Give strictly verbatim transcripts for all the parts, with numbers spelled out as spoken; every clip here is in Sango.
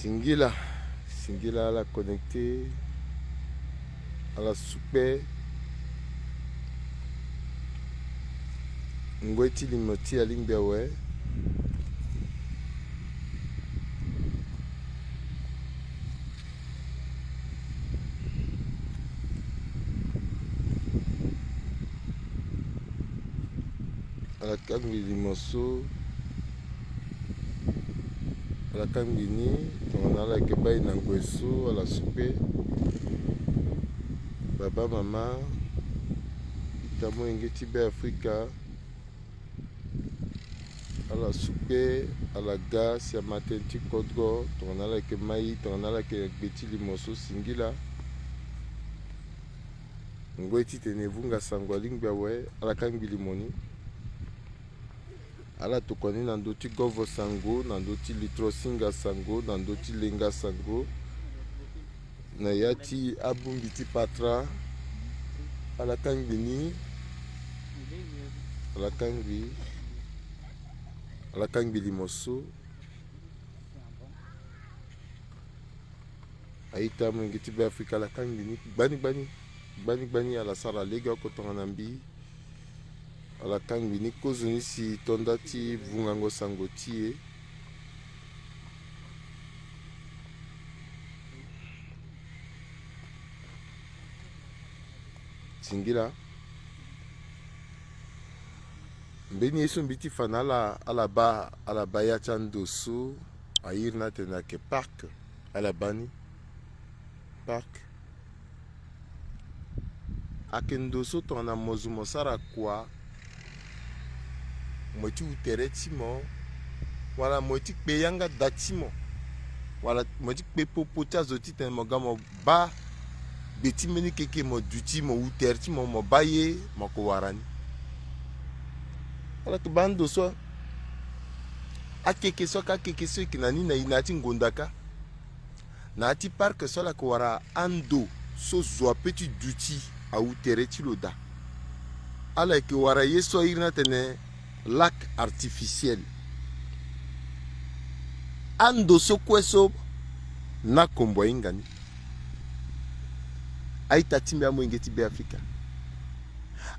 Singila, singila ala connecté, ala sukpe. Ngoi ti limo ti alingbi awe. Ala kangbi limo so, ala kangbi ni tongana ala yeke baa e na ngoi so, ala sukpe. Baba, mama, ita molenge ti Beafrika, ala sukpe, ala ga si ama tënë ti kodro tongana ala yeke mai, tongana ala yeke na gbe ti limo so, singila. Ngoi titene e vunga sango alingbi awe, ala kangbi limo ni. Ala tokua ni na ndö ti govo sango, na ndö ti litro singa sango, na ndö ti lenga sango, na ya ti abongbi ti patara. Ala kangbi ni, ala kangbi, ala kangbi limo so. A-ita molenge ti Beafrika, ala kangbi ni gbani gbani, gbani gbani, ala sara lege oko tongana mbi. Ala kangbi ni kozoni si e to nda ti vungango sango ti e. Singila. Mbeni ye so mbi ti fa na ala, ala baa, ala baa ya ti ando so a iri ni atene ayeke parc. Ala baa ni parc. Ayeke ndo so tongana mo zo mo sara kua, mo ye ti wu tere ti mo, wala mo ye ti kpe yanga da ti mo, wala mo ye ti kpe popo ti azo titene mo ga mo baa gbe ti mbeni keke, mo duti, mo wu tere ti mo, mo baa ye, mo yeke wara ni. Ala yeke baa ndo so. Akeke so, akeke so e yeke na ni na e na ya ti ngonda kâ. Na ya ti parc so ala yeke wara ando so zo ape ti duti awu tere ti lo daa. Ala yeke wara ye so a iri ni atene lac artificiel. Ando so kue so na kombo ahinga ni. A-ita ti mbi, amolenge ti Beafrika,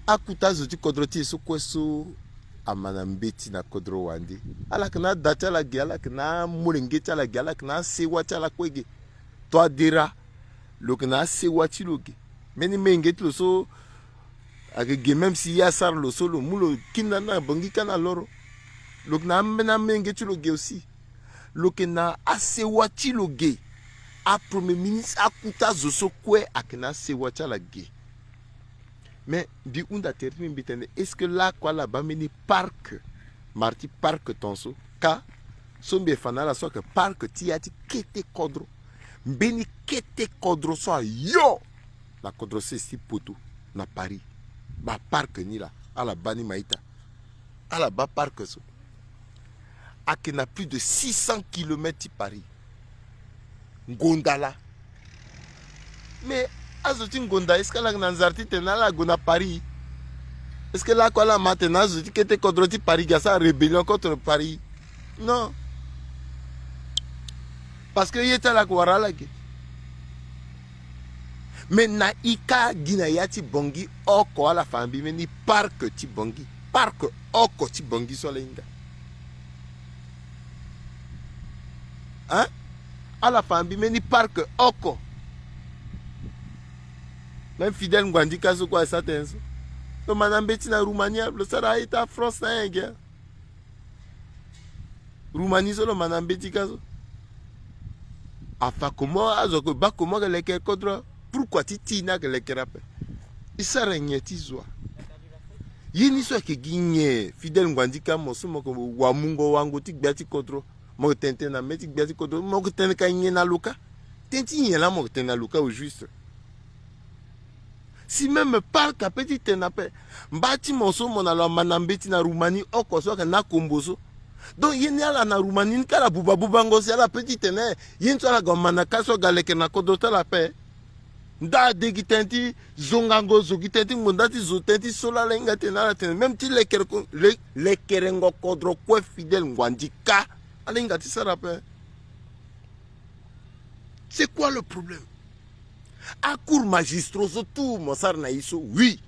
akuta azo ti kodro ti e so kue so ama na mbeti na kodro wande. Ala yeke na ada ti ala ge, ala yeke na amolenge ti ala ge, ala yeke na asewa ti ala kue ge. To adera, lo yeke na asewa ti lo ge. Mbeni molenge ti lo so ayeke ge, même si ye asara lo so, lo mu lo kiri na ni na Bangui kâ na loro. Lo yeke na ambeni amolenge ti lo ge aussi. Lo yeke na asewa ti lo ge. Apremier ministre, akuta azo so kue ayeke na asewa ti ala ge. Mais mbi hunda tere ti mbi, mbi tene, est-ce que lakue ala baa mbeni parc, mara ti parc ton so kâ, so mbi fa na ala so ayeke parc ti ya ti kete kodro. Mbeni kete kodro so ayo na kodro sese ti poto, na Paris. Baa parc ni laa, ala baa ni, ma-ita. Ala baa parc so. Ayeke na plus de six cents kilomètres ti Paris. Ngonda laa. Mais azo ti ngonda, est-ce que ala yeke na nzara titene ala gue na Paris? Est-ce que lakue ala ma atene azo ti kete kodro ti Paris ga sara rébellion contre Paris? Non. Parce que ye ti ala yeke wara ala ge. Mais na e kâ gi na ya ti Bangui oko, ala fa na mbi mbeni parc ti Bangui. Parc oko ti Bangui so ala hinga. Hein? Ala fa na mbi mbeni parc oko. Même Fidèle Nguandika so kue asara tënë so. Lo ma na mbeti na Roumanie, lo sara a-ita France na yenge. Roumanie so lo ma na mbeti kâ so. Afa comment azo ayeke baa comment ayeke lekere kodro? Pourquoi ti ti ni ayeke lekere ape? E sara nyen ti zo wa? Ye ni so ayeke gi nyen? Fidèle Nguandika, mo so mo yeke wamungo wango ti gbia ti kodro. Mo yeke tene tënë na mê ti gbia ti kodro. Mo yeke tene ka nyen na lo kâ? Tënë ti nyen laa mo yeke tene na lo kâ au juste? Si même parc ape ti tene ape, mba ti mo so mo na lo ama na mbeti na Roumanie oko so ayeke na akombo so. Donc ye ni ala na Roumanie ni kâ ala buba bubango si ala pe ti tene ye ni so ala gue ma na kâ so aga lekere na kodro ti ala ape. Nda ade gi tënë ti zongango zo, gi tënë ti ngonda ti zo, tënë ti so laa ala hinga ti tene, ala tene même ti lekere ko-, le-, lekerengo kodro kue Fidèle Nguandika ala hinga ti sara ape. C'est quoi le problème? Acour magistraux so tout mo sara na ye so, oui.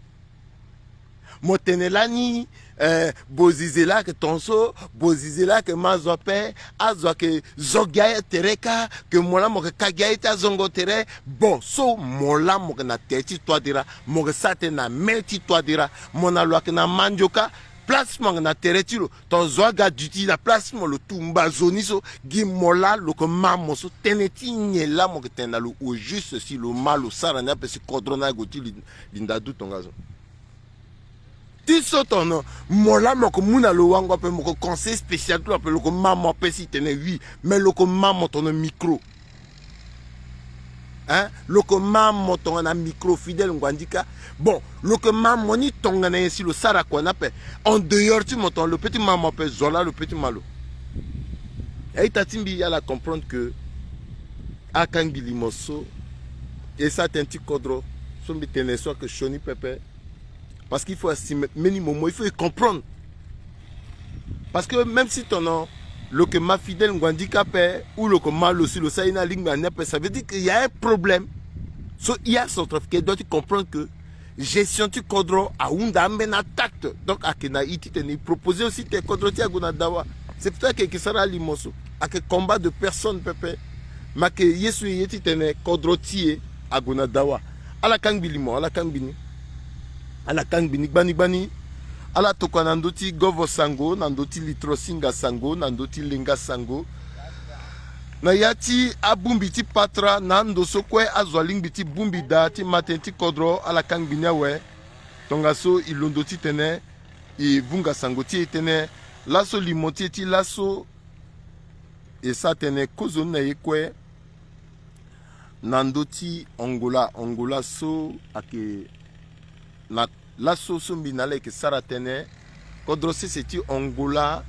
Mo tene lani, eh, bozize laa ayeke ton so, bozize laa ayeke ma zo ape. Azo ayeke zo gi aye tere kâ, ke mo laa mo yeke ka gi aye ti azongo tere. Bon, so mo laa mo yeke na tere ti toi dira, mo yeke sara tënë na main ti toi dira. Mo na lo ayeke na mandio kâ, place mo yeke na tere ti lo, ton zo aga duti na place mo, lo tumba zo ni so. Gi mo laa lo yeke ma mo so, tënë ti nyen laa mo yeke tene na lo au juste si lo ma lo sara ni ape si kodro ni ague ti li-, linda du tongaso? Ti so ton, mo laa mo yeke mu na lo wango ape, mo yeke conseil spécial ti lo ape, lo yeke ma mo ape si tene oui, mais lo yeke ma mo tongana micro. Hein? Lo yeke ma mo tongana micro, Fidèle Nguandika. Bon, lo yeke ma mo ni tongana nyen si lo sara kua ni ape? En dehors ti mo tongana lo peut ti ma mo ape, zo laa lo peut ti ma lo. A-ita ti mbi, ala comprendre que akangbi li mo so, e sara tënë ti kodro so mbi tene so ayeke sioni pepe. Parce qu'il faut estimer, mbeni momo il faut e comprendre. Parce que même si ton nom, lo yeke ma Fidèle Nguandika ape, ou lo yeke ma lo si lo sara ye ni alingbi na ni ape, ça veut dire qu'il y a un problème. So, i acentrafricain doit ti comprendre que gestion ti kodro ahunda ambeni attaque. Donc ayeke na i titene i proposer aussi titene kodro ti e ague na dawa. C'est pour ça que e yeke sara alimo so. Ayeke combat de personne pepe. Mais ayeke ye so e ye titene kodro ti e ague na dawa. Ala kangbi limo, ala kangbi ni. Ala kangbi ni gbani gbani. Ala tokua na ndö ti govo sango, na ndö ti litro singa sango, na ndö ti lenga sango. Na ya ti abongbi ti patara na ando so kue azo alingbi ti bongbi daa ti ma tënë ti kodro, ala kangbi ni awe. Tongaso e londo titene e vunga sango ti e tënë. Laso limo ti e ti laso, e sara tënë kozoni na ye kue na ndö ti Angola. Angola so ayeke na laso so mbi na ala yeke sara tënë. Kodro sese ti Angola,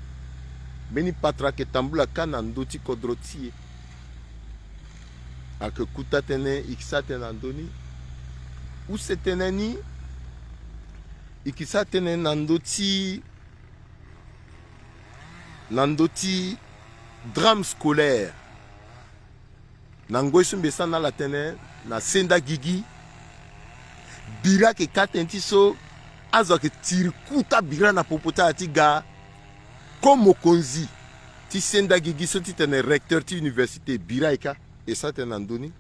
mbeni patara ayeke tambula kâ na ndö ti kodro ti e. Ayeke kuta tënë, e yeke sara tënë na ndö ni. Use tënë ni, e yeke sara tënë na ndö ti, na ndö ti drame scolaire. Na ngoi so mbi sara na ala tënë, na senda gigi, bira ayeke kâ tënë ti so azo ayeke tiri kuta bira na popo ti ala ti ga comme mokonzi ti senda gigi so titene recteur ti université, bira e kâ. E sara tënë na ndö ni.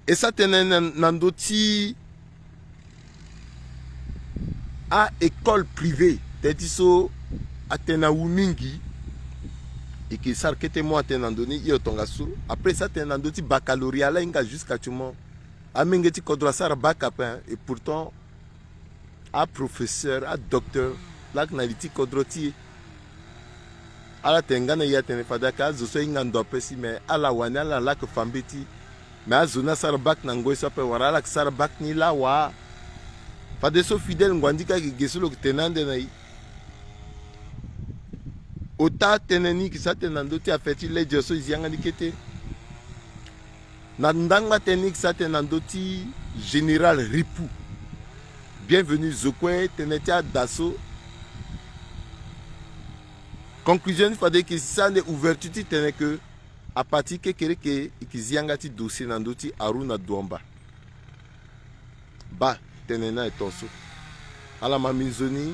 E sara tënë na, na ndö ti a-école privée, tënë ti so atënë awu mingi. E yeke sara kete mo atënë na ndö ni hio tongaso. Après e sara tënë na ndö ti baccalauréat laa e hinga jusqu'actuellement. Amenge ti kodro asara bac ape, hein. Et pourtant aprofesseur, adocteur laa ayeke na li ti kodro ti e. Ala tene nga na e atene fade ayeke azo so ahinga ndo ape si, me ala wani ala laa ayeke fa mbeti. Me azo ni asara bac na ngoi so ape wala ala yeke sara bac ni laa wa? Fadeso Fidèle Nguandika ayeke ge so lo yeke tene ande na e. Ota tënë ni e yeke sara tënë na ndö ti affaire ti lege so e zi yanga ni kete. Na ndangba tënë ni e yeke sara tënë na ndö ti général Ripou. Bienvenu zo kue tënë ti ada so. Conclusion ni fade e yeke sara nde ouverture titene ke à partir kekereke e yeke zi yanga ti dossier na ndö ti Harouna Douamba. Baa tënë ni aye ton so. Ala ma mbi nzoni.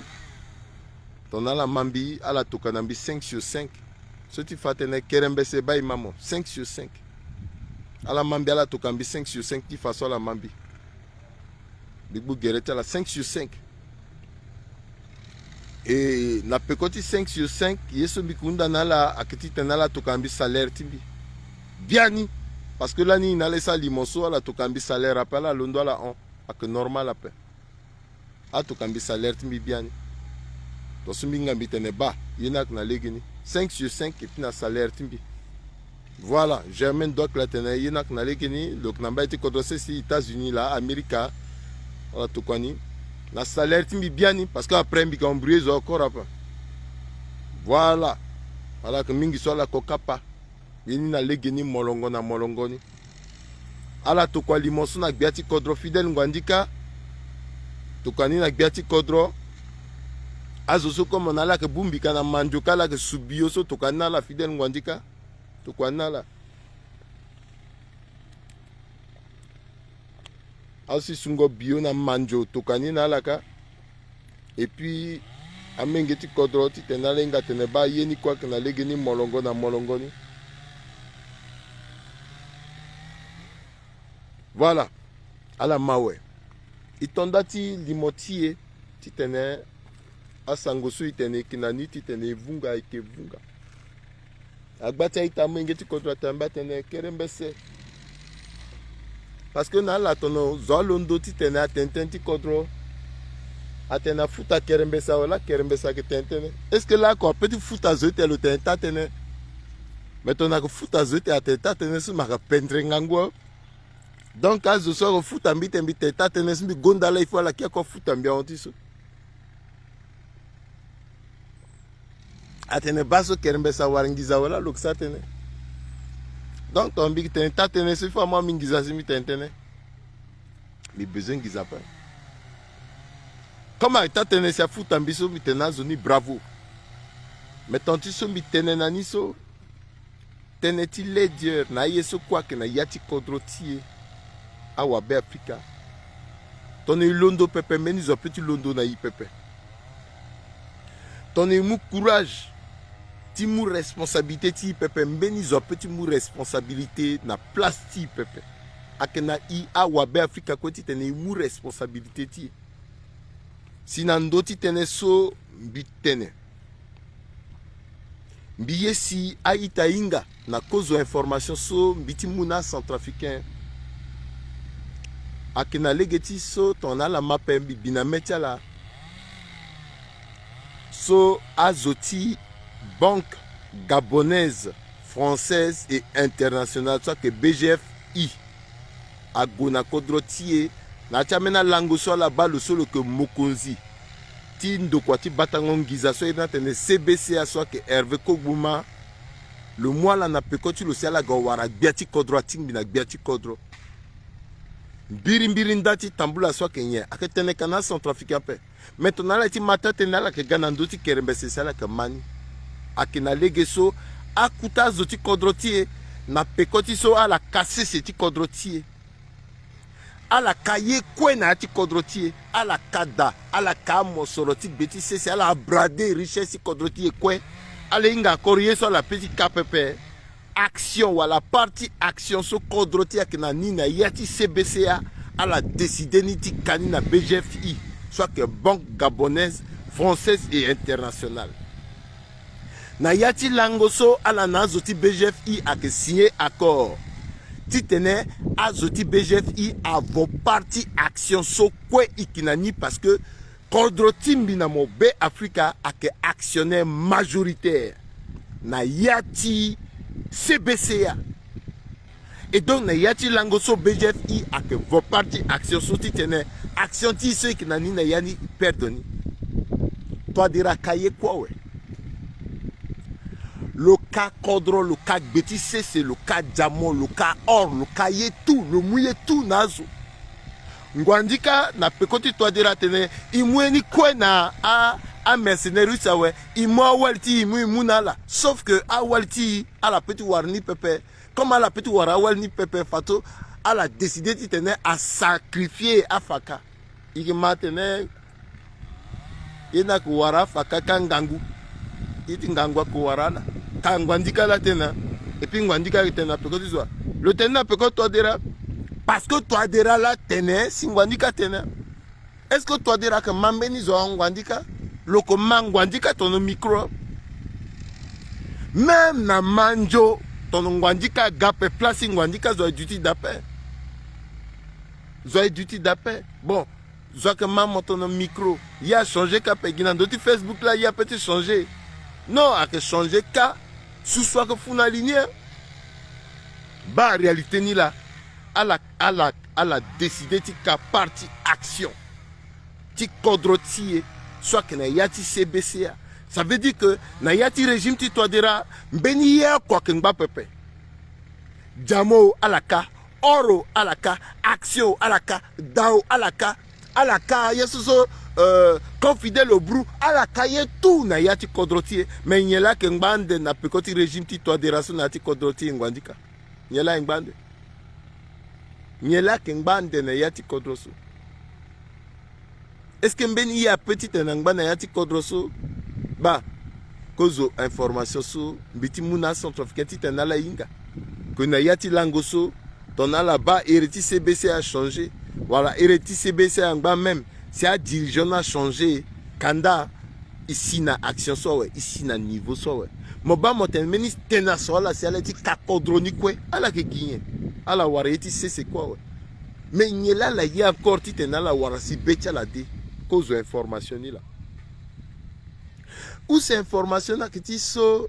Tongana ala ma mbi, ala tokua na mbi cinq sur cinq. So ti fa tënë kerembese baa e ma mo, cinq sur cinq. Ala ma mbi, ala tokua mbi cinq sur cinq ti fa so ala ma mbi. Mbi gbu gere ti ala cinq sur cinq. E na peko ti cinq sur cinq, ye so mbi yeke hunda na ala ayeke titene ala tokua mbi salaire ti mbi biani. Parce que lani e na ala e sara limo so, ala tokua mbi salaire ape, ala londo ala hon. Ayeke normal ape. Ala tokua mbi salaire ti mbi biani. Tongaso mbi hinga mbi tene baa, ye ni ayeke na legeni. Cinq sur cinq et puis na salaire ti mbi. Voilà, Germain Doc laa atene ye ni ayeke na legeni, lo yeke na mbage ti kodro sese ti États-Unis laa, Amerika. Ala tokua ni na salaire ti mbi biani, parce que après mbi yeke embrouillé zo encore ape. Voilà. Ala yeke mingi so ala ko kapa. Ye ni na legeni molongo na molongo ni. Ala tokua limo so na gbia ti kodro Fidèle Nguandika. Tokua ni na gbia ti kodro. Azo so kue mo na ala yeke bongbi ka na mandioka, ala yeke subi yo so, tokua ni na ala Fidèle Nguandika. Tokua ni na ala. Asi sungo bio na manjo tokua ni na ala kâ. Et puis amenge ti kodro titene ala hinga atene baa ye ni kue ayeke na legeni molongo na molongo ni. Voilà. Ala mawe. E to nda ti limo ti e titene asango so e tene e yeke na ni titene e vunga, e yeke vunga. Agba ti a-ita amenge ti kodro atene mbi atene kerembese. Parce que na ala tono zo alondo titene atene tënë ti kodro. Atene afuta kerembese awe, laa kerembese ayeke tene tënë. Est-ce que laa oko apeut ti futa zo ti tene lo tene taa tënë? Me tono ayeke futa zo ti tene atene taa tënë so, me ayeke pendre ngangu awe. Donc azo so ayeke futa mbi tene mbi tene taa tënë so, mbi gonda laa il faut ala kia kue afuta mbi ahon ti so. Atene baa so kerembese awara nginza awe, laa lo yeke sara tënë. Donc tono mbi tene taa tënë so, il faut amu mbi nginza si mbi tene tënë. Mbi bezoin nginza ape. Comme ayeke taa tënë si afuta mbi so, mbi tene na azo ni bravo. Me tono ti so mbi tene na ni so, tënë ti ledieur na aye so kue ayeke na ya ti kodro ti e. Awabe Afrika, tono e londo pepe, mbeni zo apeut ti londo na e pepe. Tono e mu courage ti mu responsabilité ti e pepe, mbeni zo apeut ti mu responsabilité na place ti e pepe. Ayeke na e awabe Afrika kue titene e mu responsabilité ti e. Si na ndö ti tënë so mbi tene, mbi ye si a-ita ahinga na kozo information so mbi ti mu na acentrafricain. Ayeke na lege ti so tongana ala ma ape, mbi bi na mê ti ala, so azo ti Banque Gabonaise, Française et Internationale, so ayeke B G F I, ague na kodro ti e na ya ti ambeni alango so ala baa lo so lo yeke mokonzi ti ndokua ti batango nginza so a iri ni atene C B C A, so ayeke Hervé Kogboma. Lo mu ala na peko ti lo si ala ga wara gbia ti kodro, atingbi na gbia ti kodro. Mbirimbiri nda ti tambula so ayeke nyen? Ayeke tene ka na acentrafricain ape. Me tongana ala ye ti ma taa tënë, ala yeke ga na ndö ti kerembese si ala yeke ma ni. Ayeke na lege so akota azo ti kodro ti e, na peko ti so ala ka sese ti kodro ti e. Ala ka ye kue na ya ti kodro ti e. Ala ka daa, ala ka amosoro ti gbe ti sese, ala abrade richesse ti kodro ti e kue. Ala hinga akoro ye so ala peut ti ka pepe. Action wala partie action so kodro ti e ayeke na ni na ya ti C B C A, ala décide ni ti ka ni na B G F I, so ayeke Banque Gabonaise, Française et Internationale. Na ya ti lango so ala na azo ti B G F I ayeke signé accord titene azo ti B G F I avo partie action so kue e yeke na ni, parce que kodro ti mbi na mo Be Afrika ayeke actionnaire majoritaire na ya ti C B C A. Et donc na ya ti lango so B G F I ayeke vo partie action so titene action ti e so e yeke na ni na ya ni e perdre ni. Touadéra ka ye kue awe. Lo ka kodro, lo ka gbe ti sese, lo ka diamant, lo ka or, lo ka ye tout, lo mu ye tout na azo. Ngwandika na peko ti Touadéra atene e mu ye ni kue na a, amercenaire russe awe, e mu awali ti e, e mu, e mu na ala. Sauf que awali ti e ala peut ti wara ni pepe. Comme ala peut ti wara awali ni pepe, fadeso ala décide titene asacrifie afa ka. E yeke ma atene ye ni ayeke wara afa ka, ka ngangu. Ye ti ngangu ayeke wara ala. Ka Ngwandika laa tene na. Et puis Ngwandika ayeke tene na peko ti zo wa. Lo tene na peko ti Touadéra. Parce que Touadéra laa tene si Ngwandika tene. Est-ce que Touadéra ayeke ma mbeni zo ahon Ngwandika? Lo yeke ma Ngwandika tono micro. Même na manjo, tono Ngwandika aga ape, place ti Ngwandika zo aye duti daa ape. Zo aye duti daa ape. Bon, zo ayeke ma mo tono micro. Ye achangé ka ape, gi na ndö ti Facebook laa ye ape ti changé. Non, ayeke changé ka. Susu ayeke fu na li ni, hein. Baa réalité ni laa. Ala, ala, ala décide ti ka partie action ti kodro ti e so ayeke na ya ti C B C A. Ça veut dire que na ya ti régime ti Touadéra, mbeni ye oko ayeke ngba pepe. Diamant o ala ka, or o ala ka, action o ala ka, daa o ala ka, ala ka ye so so, euh, Confidel o bru, ala ka ye tout na ya ti kodro ti e. Me nyen laa ayeke ngba ande na peko ti régime ti Touadéra so na ya ti kodro ti e Ngwandika? Nyen laa e ngba ande? Nyen laa ayeke ngba ande na ya ti kodro so? Est-ce que mbeni ye ape titene angba na ya ti kodro so? Baa, kozo information so mbi ti mu na acentrafricain titene ala hinga. Ke na ya ti lango so, tongana ala baa ere ti C B C achangé, wala ere ti C B C angba même, si adirigeant ni achangé, kanda e si na action so awe, e si na niveau so awe. Mo baa mo tene mbeni tene aso ala si ala ye ti ka kodro ni kue, ala yeke gi nyen? Ala wara ye ti sese kue awe. Mais nyen laa ala ye encore titene ala wara si be ti ala de? Kozo information ni laa. Use information ni ayeke ti so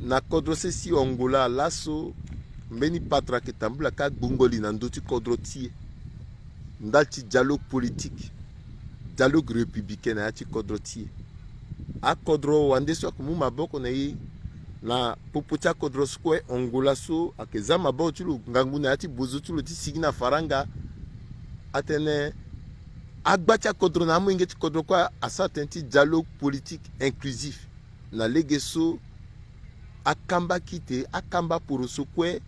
na kodro sese ti Angola laso, mbeni patro ayeke tambula kâ gbungo li na ndö ti kodro ti e. Ndali ti dialogue politique, dialogue républicain na ya ti kodro ti e. Akodro wande so ayeke mu maboko na e na popo ti akodro so kue, Angola so ayeke za maboko ti lo ngangu na ya ti bozo ti lo ti sigi na faranga. Atene agba ti akodro na amolenge ti kodro kue asara tënë ti dialogue politique inclusif. Na lege so akamba kite, akamba poroso kue,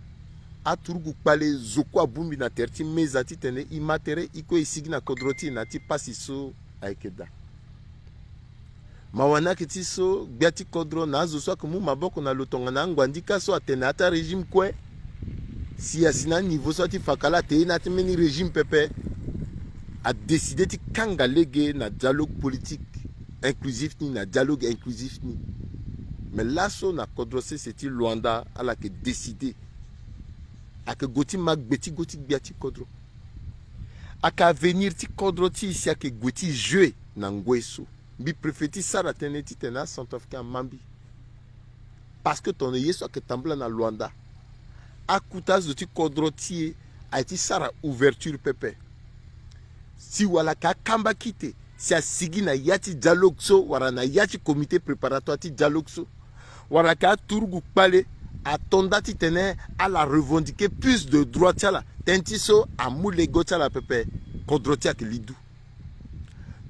aturugu kpale zo kue abongbi na tere ti meza titene e ma tere, e kue e sigi na kodro ti e na ya ti pasi so ayeke daa. Mawa ni ayeke ti so gbia ti kodro na azo so ayeke mu maboko na lo tongana angwandika so atene ataa régime kue, si asi na aniveau so ati fa ka laa ate ye na ya ti mbeni régime pepe, adécidé ti kanga lege na dialogue politique inclusif ni, na dialogue inclusif ni. Mais laso na kodro sese ti Luanda ala yeke décidé, ayeke gue ti ma gbe ti go ti gbia ti kodro. Ayeke avenir ti kodro ti e si ayeke gue ti jouer na ngoi so. Mbi préféré ti sara tënë titene acentrafricain ama mbi. Parce que tongana ye so ayeke tambula na Luanda, akuta azo ti kodro ti e aye ti sara ouverture pepe. Si wala ayeke akamba kite si asigi na ya ti dialogue so wala na ya ti comité préparatoire ti dialogue so, wala ayeke aturugu kpale ato nda titene ala revendiquer plus de droit ti ala, tënë ti so amu lego ti ala pepe, kodro ti e ayeke li du.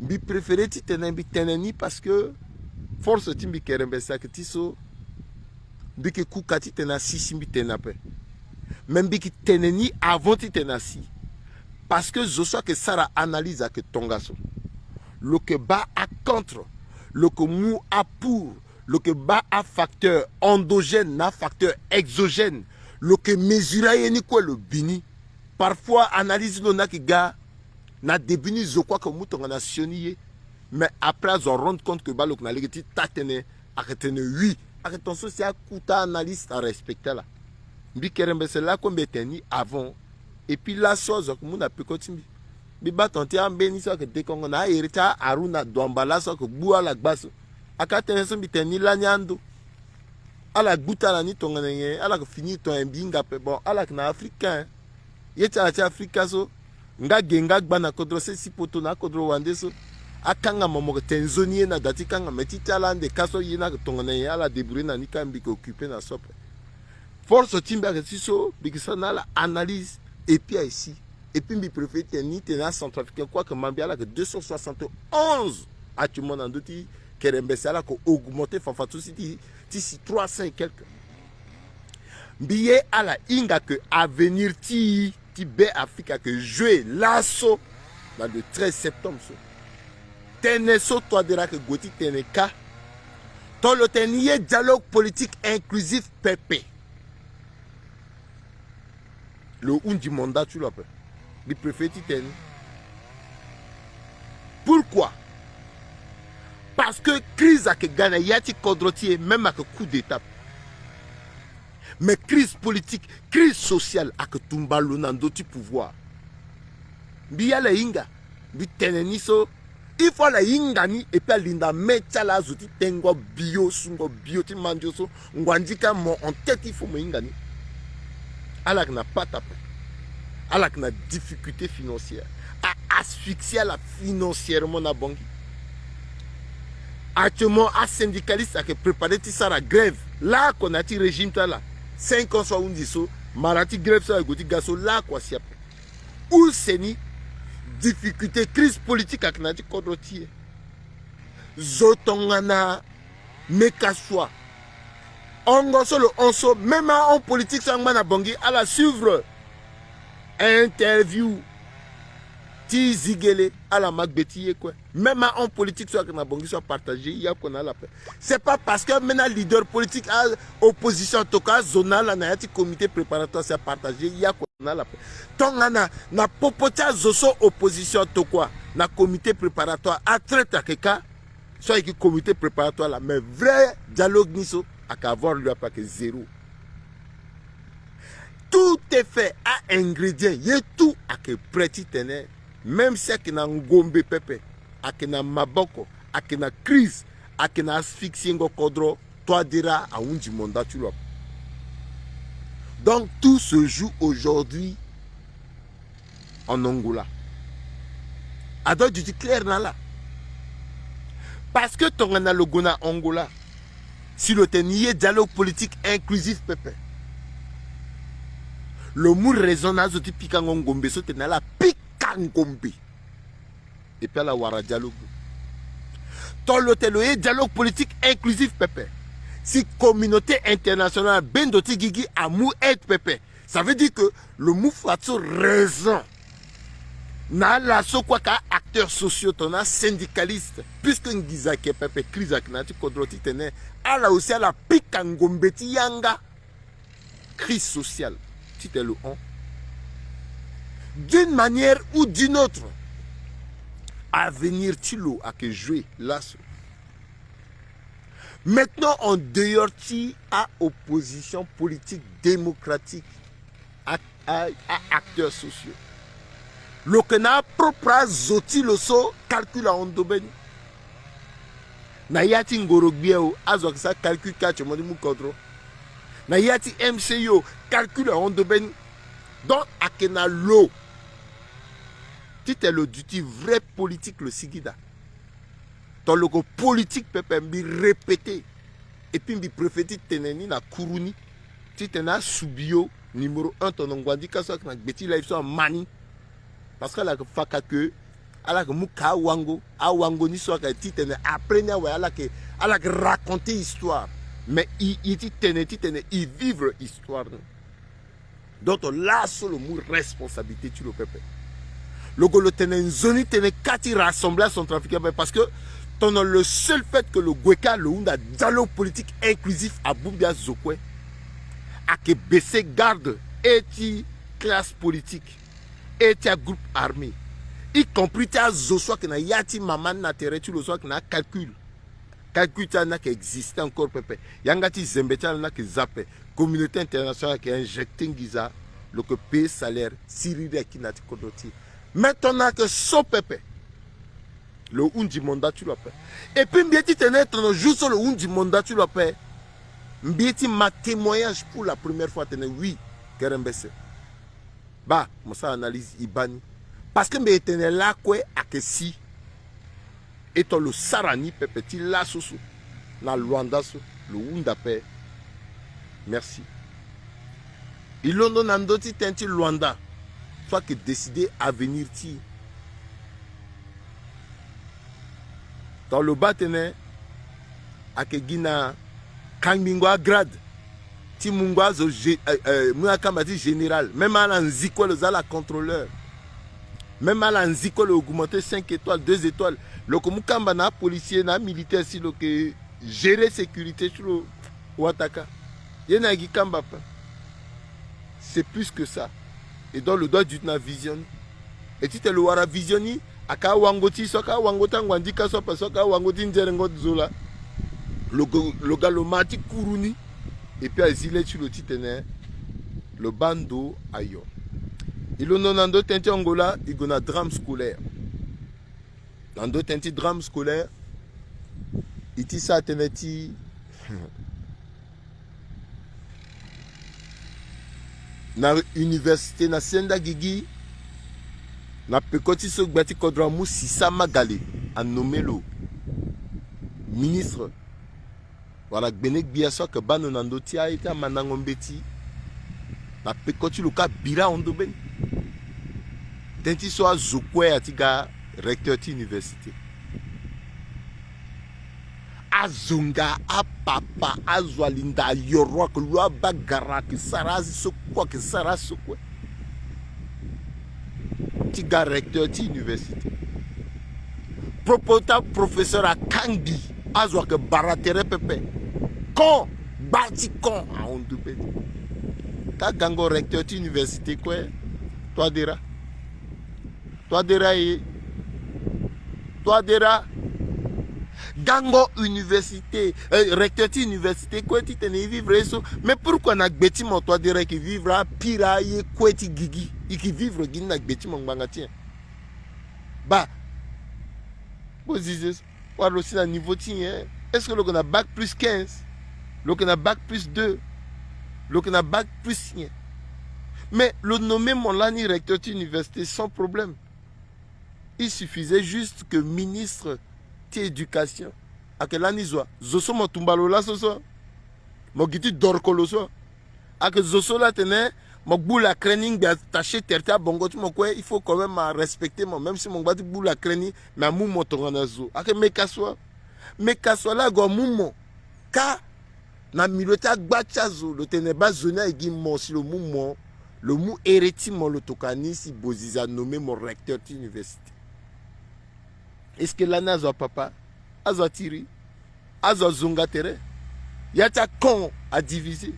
Mbi préféré titene mbi tene ni parce que force ti mbi kerembese ayeke ti so mbi yeke kuka titene asi si mbi tene ape. Mais mbi yeke tene ni avant titene asi. Parce que zo so ayeke sara analyse ayeke tongaso. Lo yeke baa acontre, lo yeke mu apour, lo yeke baa afacteur endogène na afacteur exogène. Lo yeke mesurer aye ni kue lo bi ni. Parfois analyse ti lo ni ayeke ga na début ni zo kue ayeke mu tongana sioni ye. Mais après azo arendre compte que baa lo yeke na lege ti taa tënë, ayeke tene oui. Ayeke ton so si akuta analyste arespecte ala. Mbi kerembese lakue mbi tene ni avant. Et puis laso azo ayeke mu na peko ti mbi. Mbi baa ton ti ambeni so ayeke dekongo na ahere ti aharuna duamba laso ayeke gbu ala gba so. Aka tënë so mbi tene ni lani ando. Ala gbu ti ala ni tongana nyen? Ala yeke fini tongana mbi hinga ape. Bon, ala yeke na africain. Ye ti ala ti afrika so, nga ge nga gba na kodro sese ti poto na akodro wande so. Akanga mo, mo yeke tene nzoni ye na da ti kanga, me ti ti ala ande ka so ye ni ayeke tongana nyen, ala débrouiller na ni ka, mbi yeke occuper na so ape. Force ti mbi ayeke ti so mbi yeke sara na ala analyse. Et puis aye si. Et puis mbi préféré tene ni tene acentrafricain kue ayeke ma mbi, ala yeke deux cent soixante et onze actuellement na ndö ti kerembese, ala yeke augmenter fanfan so si ti, ti si trois cents et quelques. Mbi ye ala hinga ke avenir ti, ti Be Afrika ayeke jouer laso na le treize septembre so. Tënë so Touadéra ayeke gue ti tene ka. Tongana lo tene ni ye dialogue politique inclusif pepe, lo hundi mandat ti lo ape. Mbi préféré ti tene ni. Pourquoi? Parce que crise ayeke ga na ya ti kodro ti e, même ayeke coup d'état. Mais crise politique, crise sociale ayeke tumba lo na ndö ti pouvoir. Mbi ye ala hinga, mbi tene ni so, il faut ala hinga ni, et puis alinda me ti ala, azo ti tengo bio, sungo bio ti mandio so, ngwandika mo en tête, il faut mo hinga ni. Ala yeke na pata ape. Ala yeke na difficulté financière. A asphyxie ala financièrement na Bangui. Actuellement asyndicaliste ayeke préparer ti sara grève lakue na ya ti régime ti ala. Cinq ans so ahundi so, mara ti grève so ayeke gue ti ga so lakue asi ape. Use ni difficulté, crise politique ayeke na ya ti kodro ti e. Zo tongana Mekasua, Hongo so lo hon so, même ahon politique so angba na Bangui ala suivre interview ti Zigele, ala ma gbe ti ye kue. Même ahon politique so ayeke na Bangui so apartage ye akue na ala pe. C'est pas parce que ambeni aleader politique, aopposition atokua azo na ala na ya ti comité préparatoire si apartage ye akue na ala pe. Tongana na popo ti azo so opposition atokua na comité préparatoire atraite ayeke kâ, so ayeke comité préparatoire laa, mais vrai dialogue ni so ayeke avoir lieu ape, ayeke zéro. Tout est fait, a-ingrédient ye tout ayeke prêt titene même si ayeke na ngombe pepe, ayeke na maboko, ayeke na crise, ayeke na asphyxiengo kodro, Touadéra ahunzi mandat ti lo ape. Donc tout se joue aujourd'hui en Angola. Ado duti clair na ala. Parce que tongana lo gue na Angola, si lo tene ni ye dialogue politique inclusif pepe, lo mu raison na azo ti pikango ngombe so tene ala pika ngombe. Et puis ala wara dialogue. Tongana lo tene lo ye dialogue politique inclusif pepe, si communauté internationale, bendo ti gigi amu aide pepe, ça veut dire que lo mu fadeso raison na ala so kue ayeke a-acteurs sociaux, tongana asyndicaliste, puisque nginza ayeke pepe, crise ayeke na ya ti kodro titene ala aussi ala pika ngombe ti yanga. Crise sociale titene lo hon. D'une manière ou d'une autre, avenir ti lo ayeke joué laso. Maintenant, en dehors ti a-opposition politique démocratique, a, a, a-acteurs sociaux, lo yeke na apropre azo ti lo so calcul ahon ndo mbeni. Na ya ti ngoro gbia o, azo ayeke sara calcul kâ ti mo ti mu kodro. Na ya ti M C I o, calcul ahon ndo mbeni. Donc ayeke na lo titene lo duti vrai politique lo sigi daa. Tongana lo yeke politique pepe, mbi répété. Et puis mbi préféré ti tene ni na kuru ni, titene asubi yo numéro un tongana nguandika so ayeke na gbe ti live so ama ni. Parce que ala yeke fa ka ke ala yeke mu ka awango, awango ni so ayeke titene après ni awe ala yeke, ala yeke raconter histoire. Mais e, e ti tene titene e vivre histoire ni. Donc laso lo mu responsabilité ti lo pepe. Lo gue lo tene nzoni tene kâ ti rassembler acentrafricain pepe, parce que tongana le seul fait que lo gue kâ lo hunda dialogue politique inclusif abongbi azo kue, ayeke baisser garde e ti classe politique, e ti agroupe armé, y compris ti azo so ayeke na ya ti mama ni na tere ti lo so ayeke na acalcul. Calcul ti ala ni ayeke existe encore pepe. Yanga ti zembe ti ala ni ayeke za ape. Communauté internationale ayeke injecter nginza, lo yeke payer salaire, siriri ayeke na ya ti kodro ti e. Maintenant ayeke so pepe, lo hunzi mandat ti lo ape. Et puis mbi ye ti tene tongana jour so lo hunzi mandat ti lo ape, mbi ye ti ma témoignage pour la première fois atene oui, kerembese. Baa, mo sara analyse, e baa ni. Parce que mbi ye tene lakue ayeke si. E tongana lo sara ni pepe ti laso so na Luanda so, lo hunda ape. Merci. E londo na ndö ti tënë ti Luanda so ayeke décider avenir ti e. Tongana lo baa atene ayeke gi na kangbingo agrade ti mungo azo gé-, eh, eh, mu akamba ti général. Même ala nzi kue lo za ala contrôleur. Même ala nzi kue lo augmenter cinq étoiles, deux étoiles. Lo yeke mu kamba na apolicier na amilitaire si lo yeke gérer sécurité ti lo wataka. Ye ni ayeke gi kamba ape. C'est plus que ça. Et donc lo doit duti na vision ni. E titene lo wara vision ni, ayeke awango ti so ayeke awango ti anguandika so ape so ayeke awango ti nzerengo zo laa. Lo ga, lo ga lo ma ti kuru ni. Et puis azi le ti lo titene lo baa ndo ayo. E londo na ndö tënë ti Angola, e gue na drame scolaire. Na ndö tënë ti drame scolaire, e ti sara tënë ti na université na senda gigi, na peko ti so gbia ti kodro amu Sisa Magale anommé lo ministre. Wala gbene gbia so ayeke baa ndo na ndö ti aye ti amandango mbeti. Na peko ti lo kâ bira ahon ndo mbeni. Tënë ti so azo kue aya ti ga recteur ti université. Azonga apapa, azo alinda ayoro, ake lu abagara, ake sara azi so kue, ake sara aso kue. Ti ga recteur ti université. Propota professeur akangbi, azo ake bara tere pepe. Kon, gba ti kon ahon du be. Ka gango recteur ti université kue, toi dera. Toi dera e. Toi dera. Gango université, eh, recteur ti université kue titene e vivre ye so. Mais pourquoi na gbe ti mo toi dera e ke vivre apire aye kue ti gigi? E ke vivre gi ni na gbe ti mo ngbanga ti nyen? Ba, bo zize so. Wala lo si na niveau ti nyen? Est-ce que lo yeke na bac plus quinze? Lo yeke na bac plus deux? Lo yeke na bac plus nyen? Mais lo nommé mo lani recteur ti université sans problème. Il suffisait juste que ministre ti éducation ake lani zo wa. Zo so mo tumba lo laso so, mo gi ti dorko lo so. Ake zo so la atene mo gbu lakren ni ngbi ataché tere ti abongo ti mo kue, il faut quand même arespecter mo, même si mo ngba ti gbu lakren ni, mais amu mo tongana zo. Ake meka so wa. Meka so wa la ague amu mo. Ka na milieu ti agba ti azo lo tene baa zo ni aye gi mo si lo mu mo, lo mu here ti mo, lo tokua ni si Bozize anommé mo recteur ti université. Est-ce que lani azo apapa, azo atiri, azo azonga tere? Ya ti akon adivise.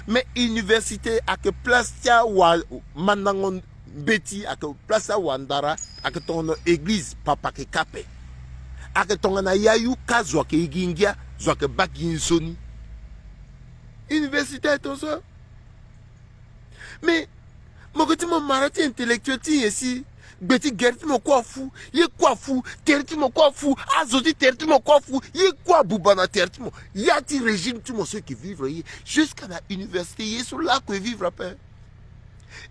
Mais université ake place ti awa mandango mbeti, ake place ti awandara, ake tongana église, papa ake ka ape. Ake tongana yayu ka zo ake igi ngia, zo ake baa gi nzoni. Université aye ton so. Mais mo ke ti mo mara ti intellectuel ti nyen si gbe ti gere ti mo kue afu, ye kue afu, tere ti mo kue afu, azo ti tere ti mo kue afu, ye kue abuba na tere ti mo. Ya ti régime ti mo so e ke vivre ye, jusqu'à na université ye so lako e vivre ape.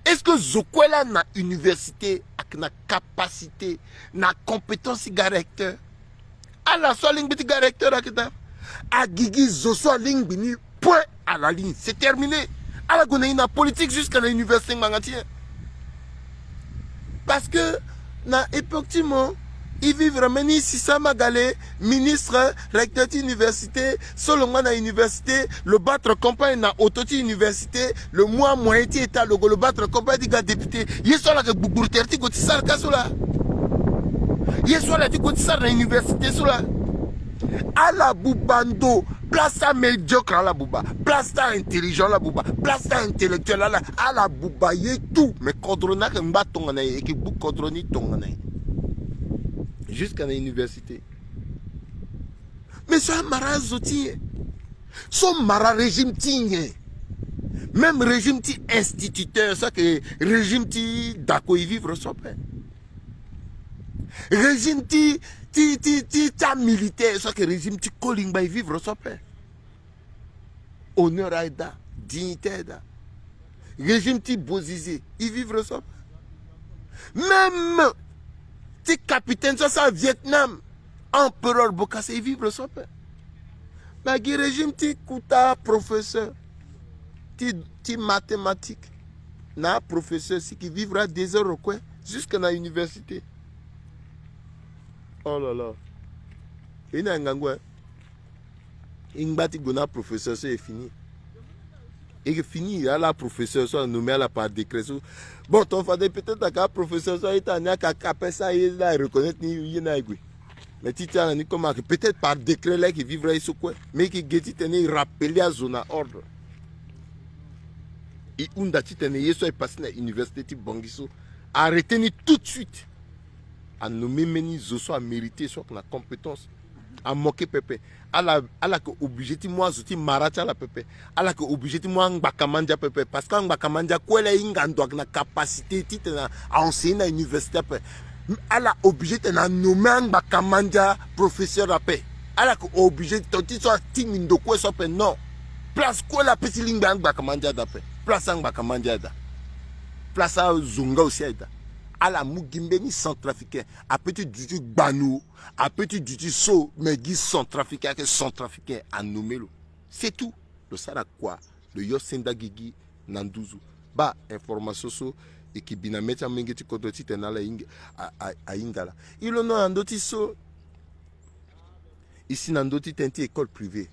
Est-ce que zo kue la na université ake na capacité, na compétence ti ga recteur? Ala so alingbi ti ga recteur ake daa. Agigi zo so alingbi ni, point à la ligne, c'est terminé. Ala gue na i na politique jusqu'à na université ngbanga ti e. Parce que na époque ti mo, e vivre mbeni Sisa Magale, ministre, recteur ti université, so lo ngba na université, lo battre campagne na auto ti université, lo mu amoyen ti état, lo gue lo battre campagne ti ga député. Ye so ala yeke gbugburu tere ti gue ti sara ka so laa. Ye so ala ti gue ti sara na université so laa. Ala buba ndo, place ti amédiocre ala buba, place ti aintelligent ala buba, place ti aintellectuel ala, ala buba ye tout. Mais kodro ni ayeke ngba tongana nyen, e yeke gbu kodro ni tongana nyen? Jusqu'à na université. Mais so amara azo ti nyen? So mara régime ti nyen? Même régime ti instituteur, so ayeke régime ti dako e vivre so ape. Régime ti, ti, ti, ti, ti amilitaire, so ayeke régime ti kolingba e vivre so ape. Honneur aye daa, dignité aye daa. Régime ti Bozize e vivre so ape. Même ti capitaine so asara Vietnam, Empereur Bokassa e vivre so ape. Mais gi régime ti kuta professeur ti, ti mathématique, na professeur si ki vivre adésordre kue jusque na université. Oh là là. E na ngangu e. E ngba ti gue na professeur so e fini. E ke fini ala professeur so anommé ala par décret so. Bon, ton fade peut-être aka professeur so aye ti ala ni aka, aka pesa aye la reconnaître ni ye ni aye gue. Mais ti ti ala ni comme ake peut-être par décret la e ke vivre aye so kue. Mais e ke ge titene e rappeler azo na ordre. E hunda titene ye so aye passé na université ti Bangui so, arrêter ni tout de suite. Anommé mbeni zo so amérité, so ayeke na compétence. Amoke pepe. Ala, ala yeke obligé ti mu azo ti mara ti ala pepe. Ala yeke obligé ti mu angbaka mandia pepe. Parce que angbaka mandia kue la e hinga ndo ayeke na capacité titene aenseigner na université ape. Ala obligé titene anommé angbaka mandia professeur ape. Ala yeke obligé, ton ti so atingbi ndo kue so ape, non. Place kue la ape ti lingbi angbaka mandia daa ape. Place angbaka mandia aye daa. Place azo nga aussi aye daa. Ala mu gi mbeni centrafricain. Ape ti duti gbanu, ape ti duti so, mais gi centrafricain, ayeke centrafricain anommé lo. C'est tout. Lo sara kua, lo yo senda gigi na nduzu. Baa information so e ke bi na mê ti amolenge ti kodro titene ala hinga, a, a, ahinga laa. E londo na ndö ti so. E si na ndö ti tënë ti école privée.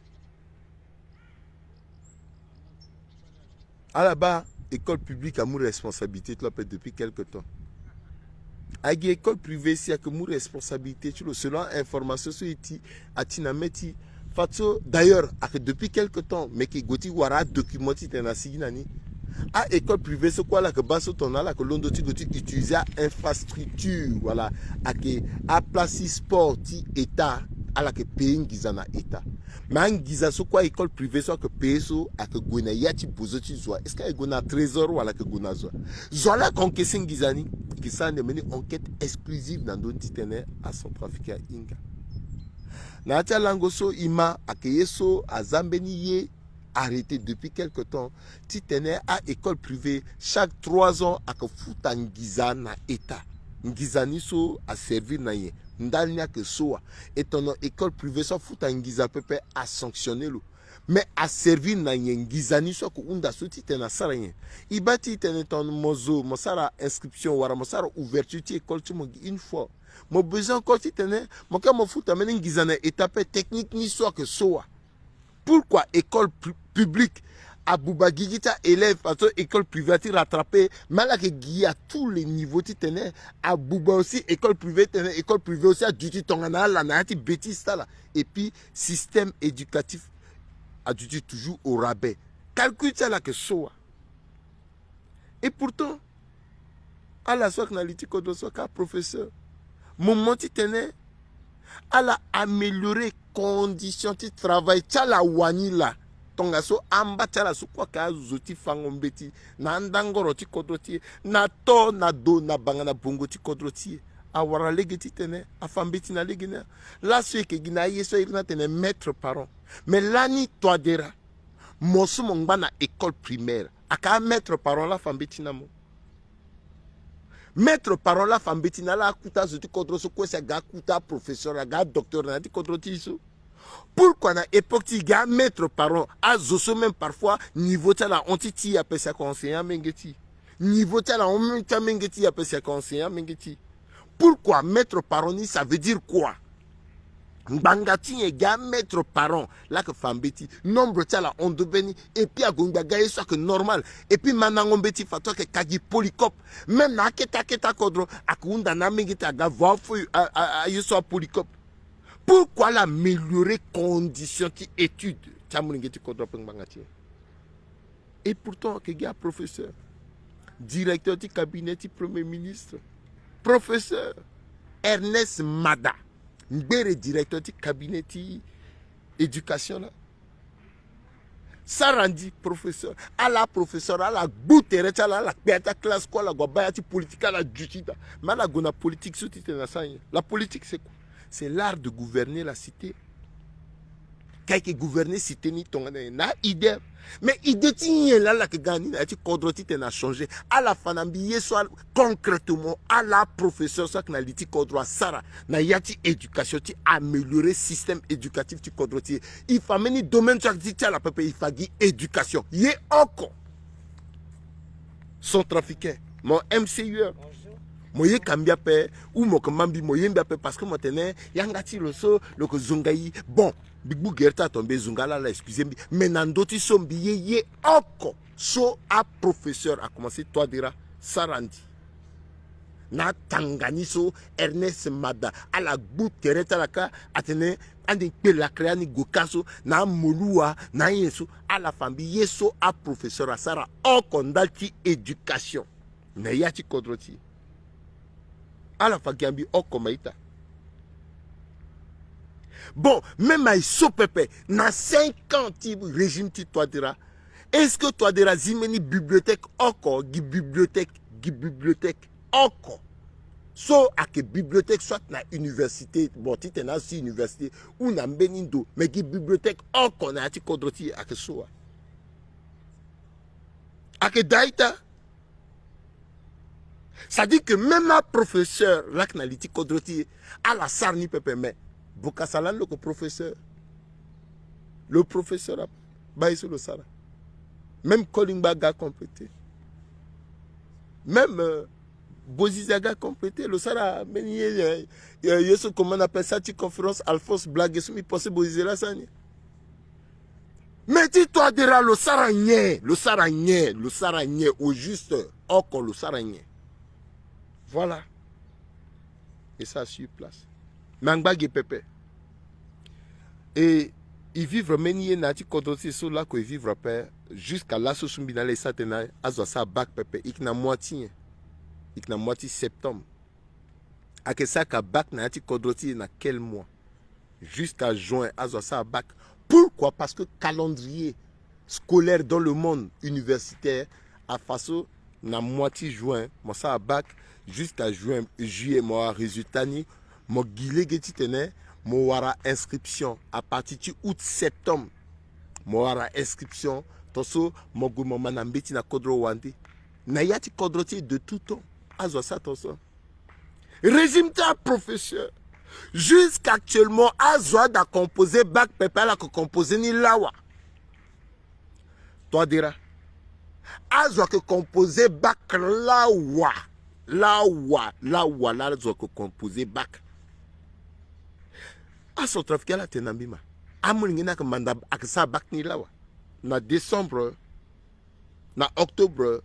Ala baa, école publique amu responsabilité ti lo ape depuis quelque temps. Agi école privée si ayeke mu responsabilité ti lo selon information so e ti, ati na mê ti. Fadeso d'ailleurs ayeke depuis quelque temps meke gue ti wara adocument ti tene na sigi na ni. A-école privée so kue ala yeke baa so tongana ala yeke londo ti gue ti utiliser a-infrastructure wala ayeke aplace ti sport ti état, ala yeke payer nginza na état. Mais anginza so kue a-école privée so ayeke payer so ayeke gue na ya ti bozo ti zo wa? Est-ce que ayeke gue na trésor wala ayeke gue na zo wa? Zo wa la ayeke encaisser nginza ni? Ayeke sara ndembe ni enquête exclusive na ndö ni titene acentrafricain ahinga. Na ya ti alango so e ma ayeke ye so aza mbeni ye arrêté depuis quelque temps titene a-école privée chaque trois ans ayeke futa nginza na état. Nginza ni so aservir na nyen? Ndali ni ayeke so wa? E tongana école privée so afuta nginza pepe asanctionner lo. Mais aservir na nyen? Nginza ni so ayeke hunda so titene asara nyen? E baa ti tene tongana mo zo mo sara inscription wala mo sara ouverture ti école ti mo gi une fois, mo besoin encore titene mo kâ mo futa mbeni nginza na état ape? Technique ni so ayeke so wa? Pourquoi école pu-, publique abuba gigi ti a-élève, parce que école privée ati rattraper, mais ala yeke gi à tous les niveaux titene abuba aussi école privée titene école privée aussi aduti tongana ala na ya ti bêtise ti ala. Et puis système éducatif aduti toujours au rabais. Calcul ti ala ayeke so wa? Et pourtant ala so ayeke na li ti kodro so ayeke aprofesseur, moment titene ala améliorer condition ti travail ti ala wani laa. Tongaso amba ti ala so kue ayeke azo ti fango mbeti na andangoro ti kodro ti e, na to na do na banga na bongo ti kodro ti e, awara lege titene afa mbeti na lege ni. Laso e yeke gi na aye so aye ni atene maître parent. Mais lani Touadéra, mo so mo ngba na école primaire, ayeke amaître parent la afa mbeti na mo. Maître parent la afa mbeti na ala akuta azo ti kodro so kue si aga akuta aprofesseur aga adocteur na ya ti kodro ti e so. Pourquoi na époque ti e gi amaître parent, azo so même parfois niveau ti ala ahon ti ti e ape si ayeke enseigner amenge ti e? Niveau ti ala ahon même ti amenge ti e ape si ayeke enseigner amenge ti e? Pourquoi maître parent ni, ça veut dire quoi? Ngbanga ti nyen gi amaître parent la ayeke fa mbeti? Nombre ti ala ahon ndo mbeni. Et puis ague ngba aga ye so ayeke normal. Et puis mandango mbeti fadeso ayeke ka gi polycope. Même na akete akete akodro ayeke hunda na amenge ti aga vo afo aye so apolycope. Pourquoi ala améliorer condition ti étude ti amolenge ti kodro ape ngbanga ti e? Et pourtant ayeke gi aprofesseur, directeur ti cabinet ti premier ministre, professeur Ernest Mada, ngbere directeur ti cabinet ti éducation la. Sarandi professeur, ala aprofesseur ala gbu tere ti ala, ala kpe ya ti aclasse kue, ala gue abaa ya ti politique, ala duti daa. Mais ala gue na politique so titene asara nyen? La politique c'est quoi? C'est l'art de gouverner la cité. Ka e yeke gouverner cité ni tongana nyen? Na idée. Mais idée ti nyen la ala yeke ga na ni na ya ti kodro titene achanger? Ala fa na mbi ye so concrètement ala aprofesseur so ayeke na li ti kodro asara na ya ti éducation ti améliorer système éducatif ti kodro ti e. E fa mbeni domaine so ayeke ti ala pepe, e fa gi éducation. Ye oko. Centrafricain, mo M C U R. Mo ye ka mbi ape, ou mo yeke ma mbi, mo ye mbi ape parce que mo tene yanga ti lo so lo yeke zonga e. Bon, mbi gbu gere ti ato mbi e zonga ala, ala excuse mbi. Mais na ndö ti so mbi ye ye oko so aprofesseur akomanse Touadéra, Sarandi, na atanga ni so Ernest Mada, ala gbu tere ti ala kâ, atene ande kpe lakre ani gue kâ so na amoluwa na anyen so. Ala fa mbi ye so aprofesseur asara oko ndali ti éducation na ya ti kodro ti e. Ala fa gi na mbi oko ma ita. Bon, même aye so pepe na cinq ans ti régime ti Touadéra, est-ce que Touadéra azi mbeni bibliothèque oko? Gi bibliothèque, gi bibliothèque oko so ayeke bibliothèque soit na université, bon, titene azo ti université, ou na mbeni ndo, mais gi bibliothèque oko na ya ti kodro ti e ayeke so wa? Ayeke daa ita. C'est-à-dire que même aprofesseur la ayeke na li ti kodro ti e, ala sara ni pepe, mais Bokassa lani lo yeke professeur. Lo professeur ape, baa ye so lo sara. Même Kolingba aga compléter. Même euh, Bozize aga compléter, lo sara mbeni ye, ye, ye so comment on appelle ça, ti conférence Alphonse, blague so mbi pensé Bozize la sani. Mais ti Touadéra, lo sara nyen, lo sara nyen, lo sara nyen au juste, oko lo sara nyen. Voilà. Et ça sur place. Mais angba ge pepe. Et e vivre mbeni ye na ya ti kodro ti e so lako e vivre ape. Jusqu'à laso so mbi na ala e sa tene azo asara bac pepe, e yeke na mois ti nyen? E yeke na mois ti septembre. Ayeke sara ka bac na ya ti kodro ti e na quel mois? Jusqu'à juin azo asara bac. Pourquoi? Parce que calendrier scolaire dans le monde universitaire afa so, na mois ti juin mo sara bac, jusqu'à juin, juillet mo wara résultat ni, mo gi lege titene mo wara inscription. À partir ti août, septembre mo wara inscription. Tongaso mo gue mo ma na mbeti na kodro wande. Na ya ti kodro ti e de tout temps azo asara tongaso. Régime ti aprofesseur. Jusqu'actuellement azo ada composer bac pepe, ala yeke composer ni lawa. Touadéra, azo ayeke composer bac lawa. Lawa, lawa, la azo ayeke composer bac. Acentrafricain ala tene na mbi ma, amolenge ni ayeke manda, ayeke sara bac ni lawa. Na décembre, na octobre,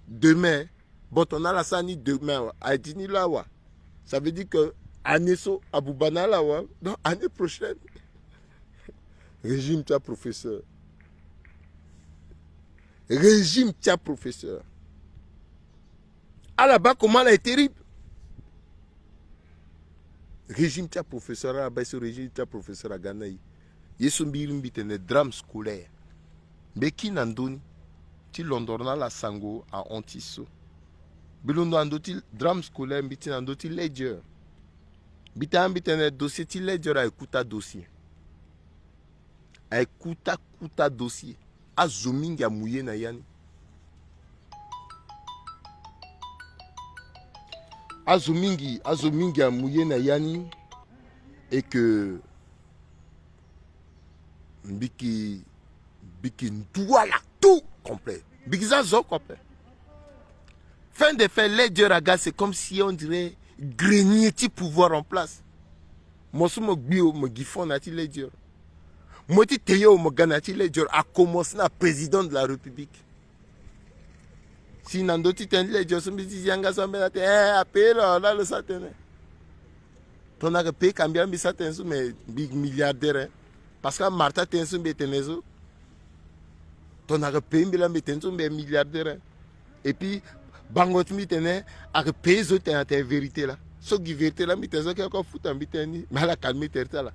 demain, bon, tongana ala sara ni demain awa, aye di ni lawa. Ça veut dire que année so abuba na ala awe. Donc année prochaine. Régime ti aprofesseur. Régime ti aprofesseur. Ala baa comment ala ye terrible. Régime ti aprofesseur, ala baa ye so régime ti aprofesseur aga na e. Ye so mbi iri mbi tene drame scolaire. Mbi kiri na ndö ni ti londo na ala sango ahon ti so. Mbi londo na ndö ti drame scolaire, mbi ti na ndö ti ledger. Mbi tene, mbi tene dossier ti ledger aye kuta dossier. Aye kuta kuta dossier. Azo mingi amu ye na ya ni. Azo mingi, azo mingi amu ye na ya ni. Et que mbi yeke, mbi yeke ndu ala tout complet. Mbi yeke za zo oko ape. Fin de fin, ledger aga, c'est comme si on dirait grenier ti pouvoir en place. Mo so mo gbi o, mo gi fond na ya ti ledger. Mo ti teye o, mo ga na ya ti ledger. A commencer na président de la République. Si na ndö ti tënë ti ledger so mbi ti zi yanga so ambeni atene, eh, apaye lo, la lo sa tënë. Tongana ayeke paye ka mbi la mbi sa tënë so, mais mbi milliardaire, hein. Parce que amara ti atënë so mbi tene so. Tongana ayeke paye mbi la mbi tene so, mbi milliardaire, hein. Et puis bango ti mbi tene ayeke paye zo ti tene atene vérité la. So gi vérité la mbi tene so, keke afuta mbi tene ni, mais ala calmer tere ti ala.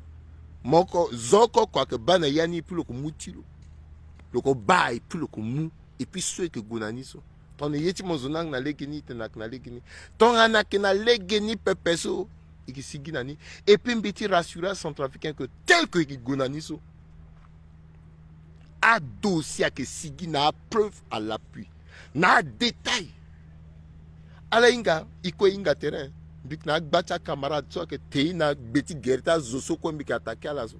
Mo oko, zo oko oko ayeke baa na ya ni, puis lo yeke mu ti lo. Lo yeke baa, et puis lo yeke mu. Et puis so e yeke gue na ni so. Tongana ye ti mo zo ni ayeke na legeni, e tene ayeke na legeni. Tongana ayeke na legeni pepe so, e yeke sigi na ni. Et puis mbi ti rassurer acentrafricain que tel que e yeke gue na ni so, adossier ayeke sigi na apreuve à l'appui, na adétail. Ala hinga, e kue e hinga tere. Mbi yeke na agba ti acamarade so ayeke te e na gbe ti gere ti azo so kue mbi yeke attaquer ala so.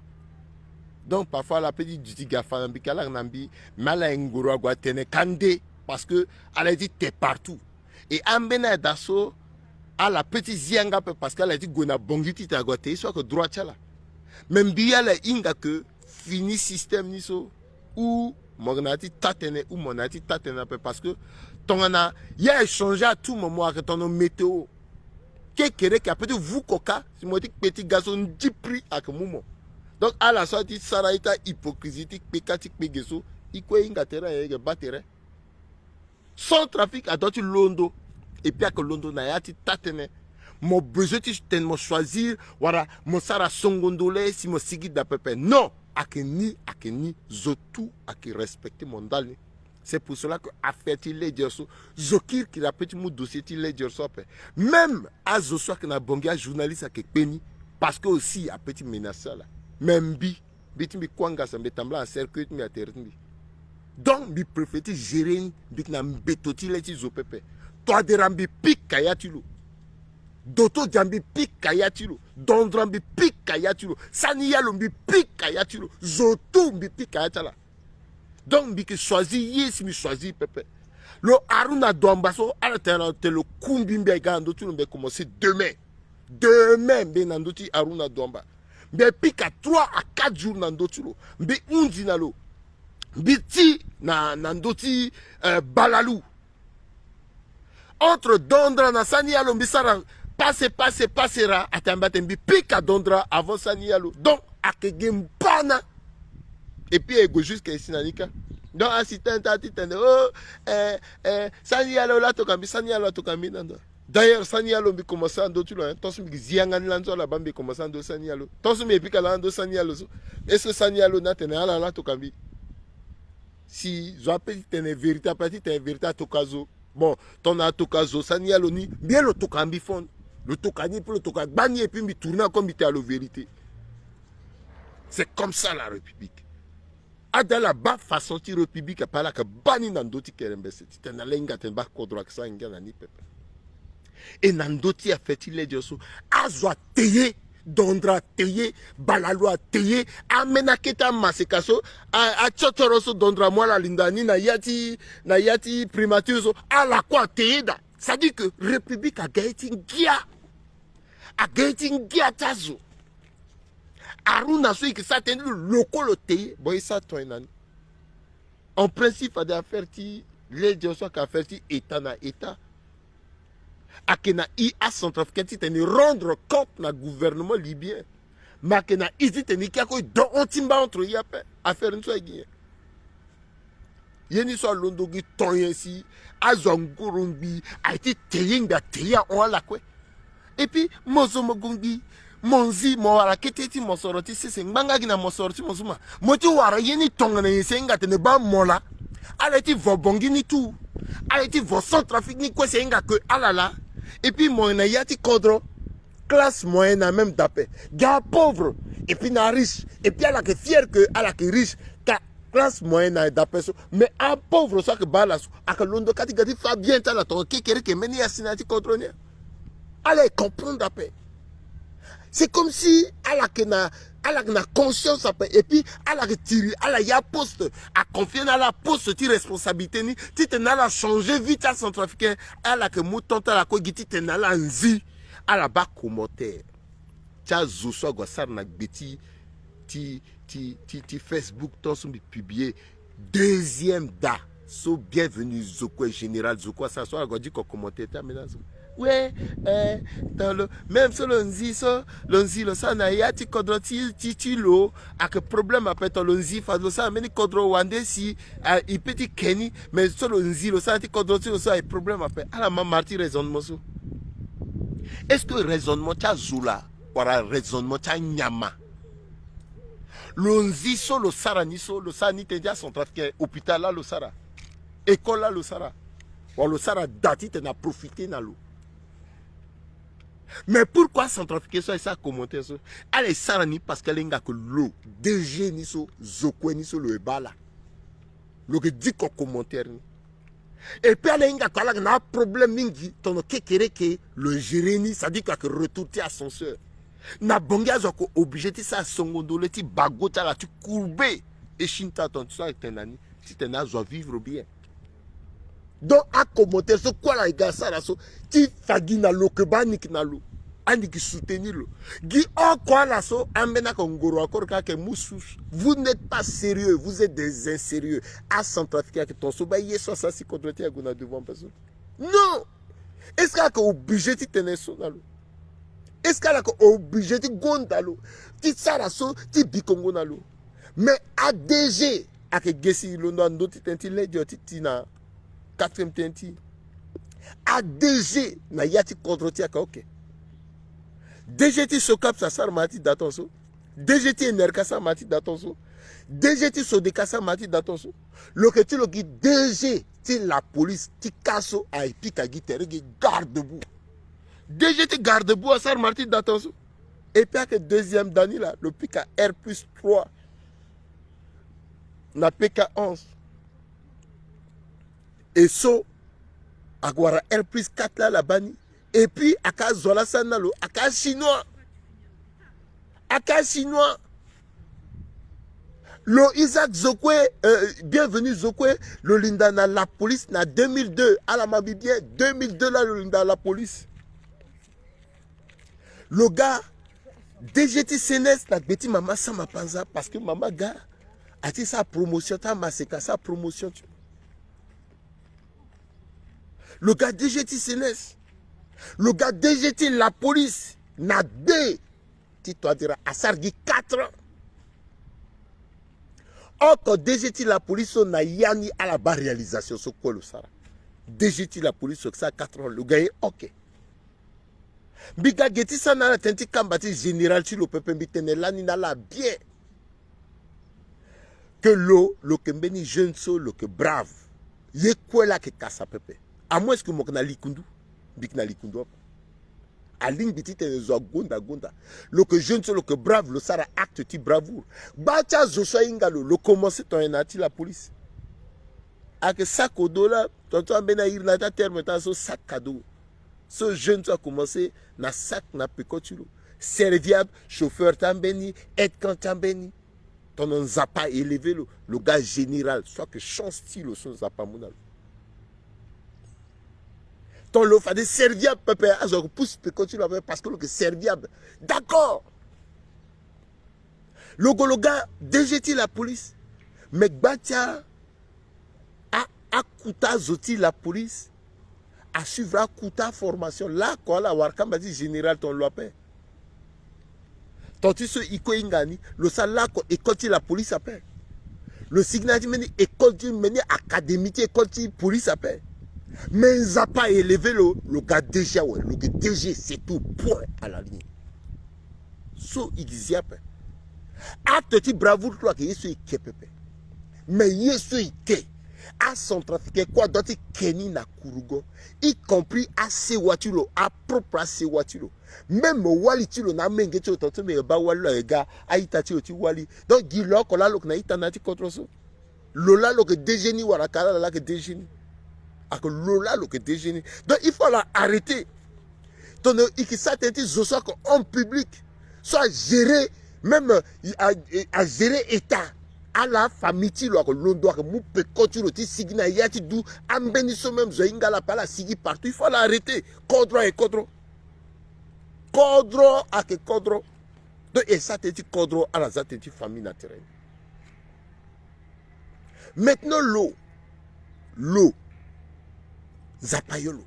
Donc parfois ala peut ti duti ga fa na mbi, ke ala na mbi, mais ala ye ngoro ague atene kande, parce que ala ye ti te partout. Et ambeni ayeda so ala peut ti zi yanga ape, parce que ala ye ti gue na Bangui ti tene ague ate ye so ayeke droit ti ala. Mais mbi ala hinga que fini système ni so, ou mo yeke na ya ti taa-tënë ou mo na ya ti taa-tënë ape, parce que tongana ye aye changer à tout moment, ayeke tongana météo. Kekereke ape ti vuko kâ, si mo ye ti kpe ti ga so, ndi prix ayeke mu mo. Donc ala so aye ti sara ye ti ahypocrisie ti kpe kâ ti kpe ge so, e kue e hinga tere, ayeke baa tere. Centrafrique adoit ti londo. Et puis ayeke londo na ya ti taa-tënë. Mo besoin ti tene mo choisir, wala mo sara songo ndole si mo sigi daa pepe. Non, ayeke ni, ayeke ni, zo tout ayeke respecter mo ndali ni. C'est pour cela que affaire ti ledger so, zo kirikiri apeut ti mu dossier ti ledger so ape. Même azo so ayeke na Bangui, ajournaliste ayeke kpe ni, parce que aussi apeut ti menacer ala. Mais mbi, mbi ti mbi kue angasa, mbi tambula na cercueil ti mbi na tere ti mbi. Donc mbi préfère ti gérer ni, mbi yeke na mbeto ti le ti zo pepe. Touadéra mbi pika ya ti lo. Doto dia mbi pika ya ti lo. Dondra mbi pika ya ti lo. Sani ya lo mbi pika ya ti lo. Zo tout mbi pika ya ti ala. Donc mbi yeke choisir ye si mbi choisir pepe. Lo Aruna Duamba so ala tene na lo tene lo ku mbi, mbi aga na ndö ti lo, mbi commencer demain. Demain mbi na ndö ti Aruna Duamba. Mbi pika trois à quatre jours na ndö ti lo. Mbi hundi na lo. Mbi ti na, na ndö ti, euh, Balalou. Entre Dondra na Sani Yalo mbi sara pase, pase, pase ra, atene mbi pika Dondra avant Sani Yalo. Donc ayeke ge mbana. Et puis e gue jusqu'à e si na ni kâ. Donc asi tene ti tene, oh, eh, eh, Sani Yalo la toka mbi, Sani Yalo la toka mbi na ndo. D'ailleurs Sani Yalo mbi commencer na ndö ti lo, hein. Tant so mbi zi yanga ni lani so ala baa mbi commencer na ndö Sani Yalo. Tant so mbi pika lani na ndö Sani Yalo so. Est-ce que Sani Yalo ni atene ala la toka mbi? Si zo ape ti tene vérité, ape ti tene vérité, atoka zo. Bon, tongana atoka zo, Sani Yalo ni, mbi ye lo toka mbi fon. Lo toka ni, et puis lo toka gbani, et puis mbi tourner encore mbi tene lo vérité. C'est comme ça la République. Ada ala baa façon ti République ape, ala yeke baa ni na ndö ti kerembese ti tene ala hinga tene baa kodro ayeke sara ngia na ni pepe. E na ndö ti affaire ti ledio so, azo ate ye, Dondra ate ye, Balalou ate ye, ambeni akete amaseka so, a, atiotoro so Dondra amu ala linda ni na ya ti, na ya ti primature so, ala kue ate ye daa. C'est-à-dire que République aga ye ti ngia. Aga ye ti ngia ti azo. Aruna so e yeke sara tënë ti lo, lo kue lo te ye. Bon, e sara tongana ni. En principe fade affaire ti ledio so ayeke affaire ti État na État. Ayeke na i acentrafricain ti tene e rendre compte na gouvernement libyen. Me ayeke na i ti tene e kiri ako e do hon ti mba entre i ape. Affaire ni so ayeke nyen? Ye ni so alondo gi ton nyen si azo angoro ngbii aye ti te ye ngbii ate ye ahon ala kue. Et puis mo zo mo gue ngbii, mo nzi mo wara kete ti mosoro ti sese ngbanga gi na mosoro ti mo so ma. Mo ti wara ye ni tongana nyen si e hinga atene baa mo laa. Ala ye ti vo Bangui ni tout. Ala ye ti vo Centrafrique ni kue si e hinga ke ala laa. Et puis mo na ya ti kodro. Classe moyenne na même d'ape. Gi apauvre. Et puis na ariche. Et puis ala yeke fier ke ala yeke riche. Ka classe moyenne na d'ape so. Mais apauvre so ayeke baa ala so, ayeke londo kâ ti ga ti fa bien ti ala tongana kekereke mbeni ye asi na ya ti kodro ni. Ala e comprendre ape. C'est comme si ala yeke na, ala yeke na conscience ape. Et puis ala yeke tiri ala ya poste, aconfie na ala poste ti responsabilité ni ti tene ala changer vie ti acentrafricain. Ala yeke mu temps ti ala kue gi ti tene ala nzi. Ala baa commentaire ti azo so ague asara na gbe ti, ti, ti, ti, ti Facebook, tant so mbi publier. Deuxième da so, bienvenu zo kue, général zo kue asara so, ala gue adiko commentaire ti ambeni azo. We, eh, dans le, même so lo nzi so, lo nzi lo sara na ya ti kodro ti, ti, ti lo, ayeke problème ape. Tant lo nzi fade lo sara mbeni kodro wande si, eh, e peut ti ke ni. Mais so lo nzi lo sara ti kodro ti lo so ayeke problème ape. Ala ma mara ti raisonnement so. Est-ce que raisonnement ti azo laa wala raisonnement ti anyama? Lo nzi so lo sara ni so, lo sara ni tënë ti acentrafricain, hôpital laa lo sara, école laa lo sara, wala lo sara da ti tene aprofite na lo? Mais pourquoi centrafricain so aye sara commentaire so? Ala ye sara ni parce que ala hinga ke lo D G ni so, zo kue ni so, lo ye baa ala. Lo yeke diko commentaire ni. Et puis ala hinga ke ala yeke na aproblème mingi, tongana kekereke lo gérer ni, c'est-à-dire ke ayeke retour ti ascenseur. Na Bangui azo ayeke obligé ti sara songo ndole ti bago ti ala ti courber. E chine ti ala tongana ti so ayeke tene na ni ti tene azo avivre bien. Donc acommentaire so kue ala yeke ga asara so ti fa gi na lo ke baa aniki na lo. Aniki soutenir lo. Gi oko ala so ambeni oko ngoro encore ka ayeke mu susu. Vous n'êtes pas sérieux, vous êtes des insérieux. Acentrafricain ayeke ton so baa ye so asara si kodro ti e ague na devant personne. Non. Est-ce que ala yeke obligé ti tene so na lo? Est-ce que ala yeke obligé ti gonda lo, ti sara so ti bi kongo na lo? Mais A D G ayeke ge si e londo na ndö ti tënë ti ledio ti ti na quatrième T N T. A D G na ya ti kodro ti e ayeke oke. D G ti Socaps asara mara ti da ton so. D G ti Enerca asara mara ti da ton so. D G ti Sodeca asara mara ti da ton so. Lo yeke ti lo gi D G ti la police ti kâ so aye pika gi tere gi garde-boue. D G ti garde-boue asara mara ti da ton so. Et puis ayeke deuxième da ni laa, lo pika R plus trois na P K onze. E so ayeke wara R plus quatre laa ala baa ni. Et puis ayeke azo laa sara ni na lo, ayeke achinois. Ayeke achinois. Lo Isaac Zokwe, euh, Bienvenu Zokwe, lo linda na la police na deux mille deux. Ala ma mbi bien, deux mille deux la lo linda na la police. Lo ga D G ti C N S na gbe ti mama Sama Panza, parce que mama ga ati sa promotion, ta maseka sa promotion ti. Lo ga D G ti C N S. Lo ga D G ti la police na gbe ti Touadéra, asara gi quatre ans. Oko D G ti la police so na ya ni ala baa réalisation so kue lo sara. D G ti la police so sara quatre ans, lo ga ye, ok. Mbi ga ge ti sara na ala tënë ti kamba ti général ti lo pepe, mbi tene lani na ala bien. Que lo, lo yeke mbeni jeune so, lo yeke brave. Ye kue la yeke kasa pepe. À moins que mo yeke na likundu. Mbi yeke na likundu ape. Alingbi ti tene zo agonda agonda. Lo yeke jeune so, lo yeke brave, lo sara acte ti bravoure. Gba ti azo so ahinga lo, lo commencé tongana na ya ti la police. Ayeke sac au dos la, tonton ambeni airi na ya ti aterme ti ala so sac à dos. So jeune so akomanse na sac na peko ti lo. Serviable, chauffeur ti ambeni, aide-camp ti ambeni. Tongana Nzapa élevé lo, lo ga général, so ayeke chance ti lo so Nzapa amu na lo. Tongana lo fade serviable pepe, azo ayeke pousse peko ti lo ape parce que lo yeke serviable. D'accord. Lo gue lo ga D G ti la police. Me gba ti a, a, akuta azo ti la police asuivre akuta aformation. Laoko ala wara kamba ti général tongana lo ape. Ton ti so e kue e hinga ni, lo sara laoko école ti la police ape. Lo sigi na ya ti mbeni école ti mbeni académie ti école ti police ape. Me Nzapa aélevé lo, lo ga D G awe, lo yeke D G, c'est tout, point à la ligne. So e gi zi ape. Acte ti bravoure ti lo ayeke ye so e ke pepe. Me ye so e ke, acentrafricain kue adoit ti ke ni na kurugo, y compris asewa ti lo, apropre asewa ti lo. Même wali ti lo na amenge ti lo, tongaso mbi yeke baa wali lo ayeke ga, a-ita ti lo ti wali. Donc gi lo oko laa lo yeke na ita na ya ti kodro so. Lo laa lo yeke D G ni wala ka laa lo laa ayeke D G ni. Ayeke lo laa lo yeke D G ni. Donc il faut ala arrêter. Tongana e yeke sara tënë ti zo so ayeke homme public, so agérer, même, euh, a, a gérer état. Ala famille ti lo ayeke londo, ayeke mu peko ti lo ti sigi na ya ti du. Ambeni so même zo ahinga ala ape, ala sigi partout. Il faut ala arrêter. Kodro ayeke kodro. Kodro ayeke kodro. Donc e sara tënë ti kodro, ala za tënë ti famille na tere ni. Maintenant lo, lo, Nzapa yo lo.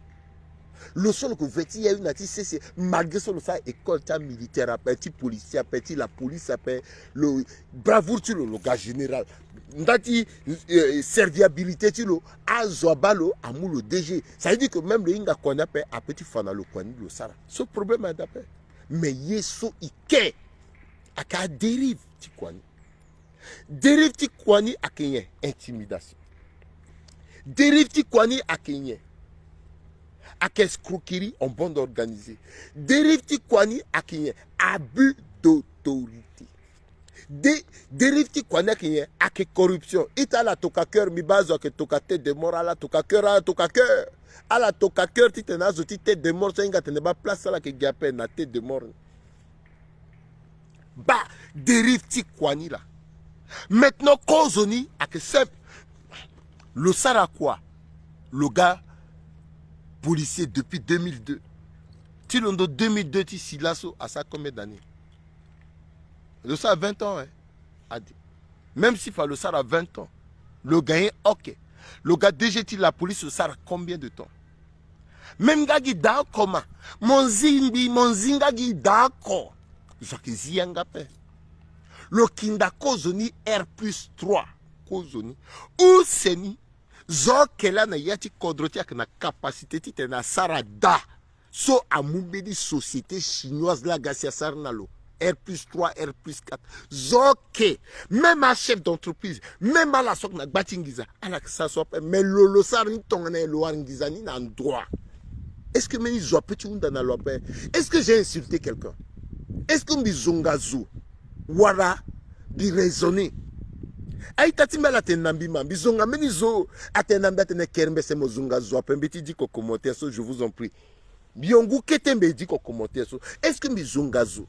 Lo so lo yeke ve ti ya yo na ti sese, malgré so lo sara école ti amilitaire ape, ti policier ape, ti la police ape, lo, bravoure ti lo, lo ga général. Nda ti, euh, serviabilité ti lo, azo abaa lo, amu lo D G. Ça veut dire que même lo hinga kua ni ape, ape ti fa na lo kua ni lo sara. So problème ayeke ape. Mais ye so e ke, ayeke adérive ti kua ni. Dérive ti kua ni ayeke nyen? Intimidation. Dérive ti kua ni ayeke nyen? Ayeke escroquerie en bande organisée. Dérive ti kua ni ayeke nyen? Abus d'autorité. De, dérive ti kua ni ayeke nyen? Ayeke corruption. Ita ala toka cœur, mbi baa azo ayeke toka tête de mort, ala toka cœur, ala toka cœur. Ala toka cœur titene azo ti tête de mort so ahinga atene baa place ala yeke gi ape na tête de mort ni. Baa dérive ti kua ni laa. Maintenant, kozo ni ayeke simple. Lo sara kua? Lo ga policier depuis deux mille deux. Ti londo deux mille deux ti si laso asara combien d'années? Lo sara vingt ans, hein? Ade. Même si fa lo sara vingt ans, lo gagné, ok. Lo ga D G ti la police, lo sara combien de temps? Même nga gi daa oko ma, mo nzi mbi, mo nzi nga gi daa oko. Zo ayeke zi yanga ape. Lo kinda kozo ni R plus trois. Kozo ni. Use ni. Zo oke laa na ya ti kodro ti e ayeke na capacité titene asara daa. So amu mbeni société chinoise laa ga si asara na lo. R plus trois, R plus quatre. Zo oke. Même achef d'entreprise, même ala so ayeke na gba ti nginza, ala yeke sara so ape. Mais lo, lo sara ni tongana nyen? Lo wara nginza ni na ndua. Est-ce que mbeni zo ape ti hunda na lo ape? Est-ce que j'ai insulté quelqu'un? Est-ce que mbi zonga zo? Wala mbi raisonner? A-ita ti mbi ala tene na mbi ma, mbi zonga mbeni zo? Atene na mbi atene kerembese mo zonga zo ape. Mbi ti diko commentaire so, je vous en prie. Mbi yongu kete mbi diko commentaire so. Est-ce que mbi zonga zo?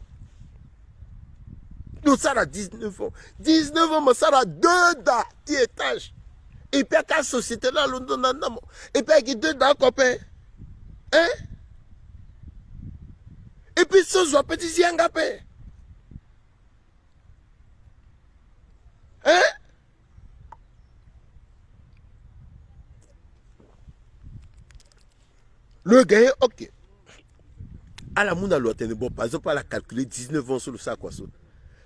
Lo sara dix-neuf ans. Dix-neuf ans mo sara deux da ti étage. Et puis aka société la lo ndo na ndamo. Et puis ayeke deux da oko ape. Hein? Et puis so zo ape ti zi yanga ape. Hein? Lo gagné, ok. Ala mu na lo atene, bon, par exemple, ala calculer dix-neuf ans so lo sara kua so.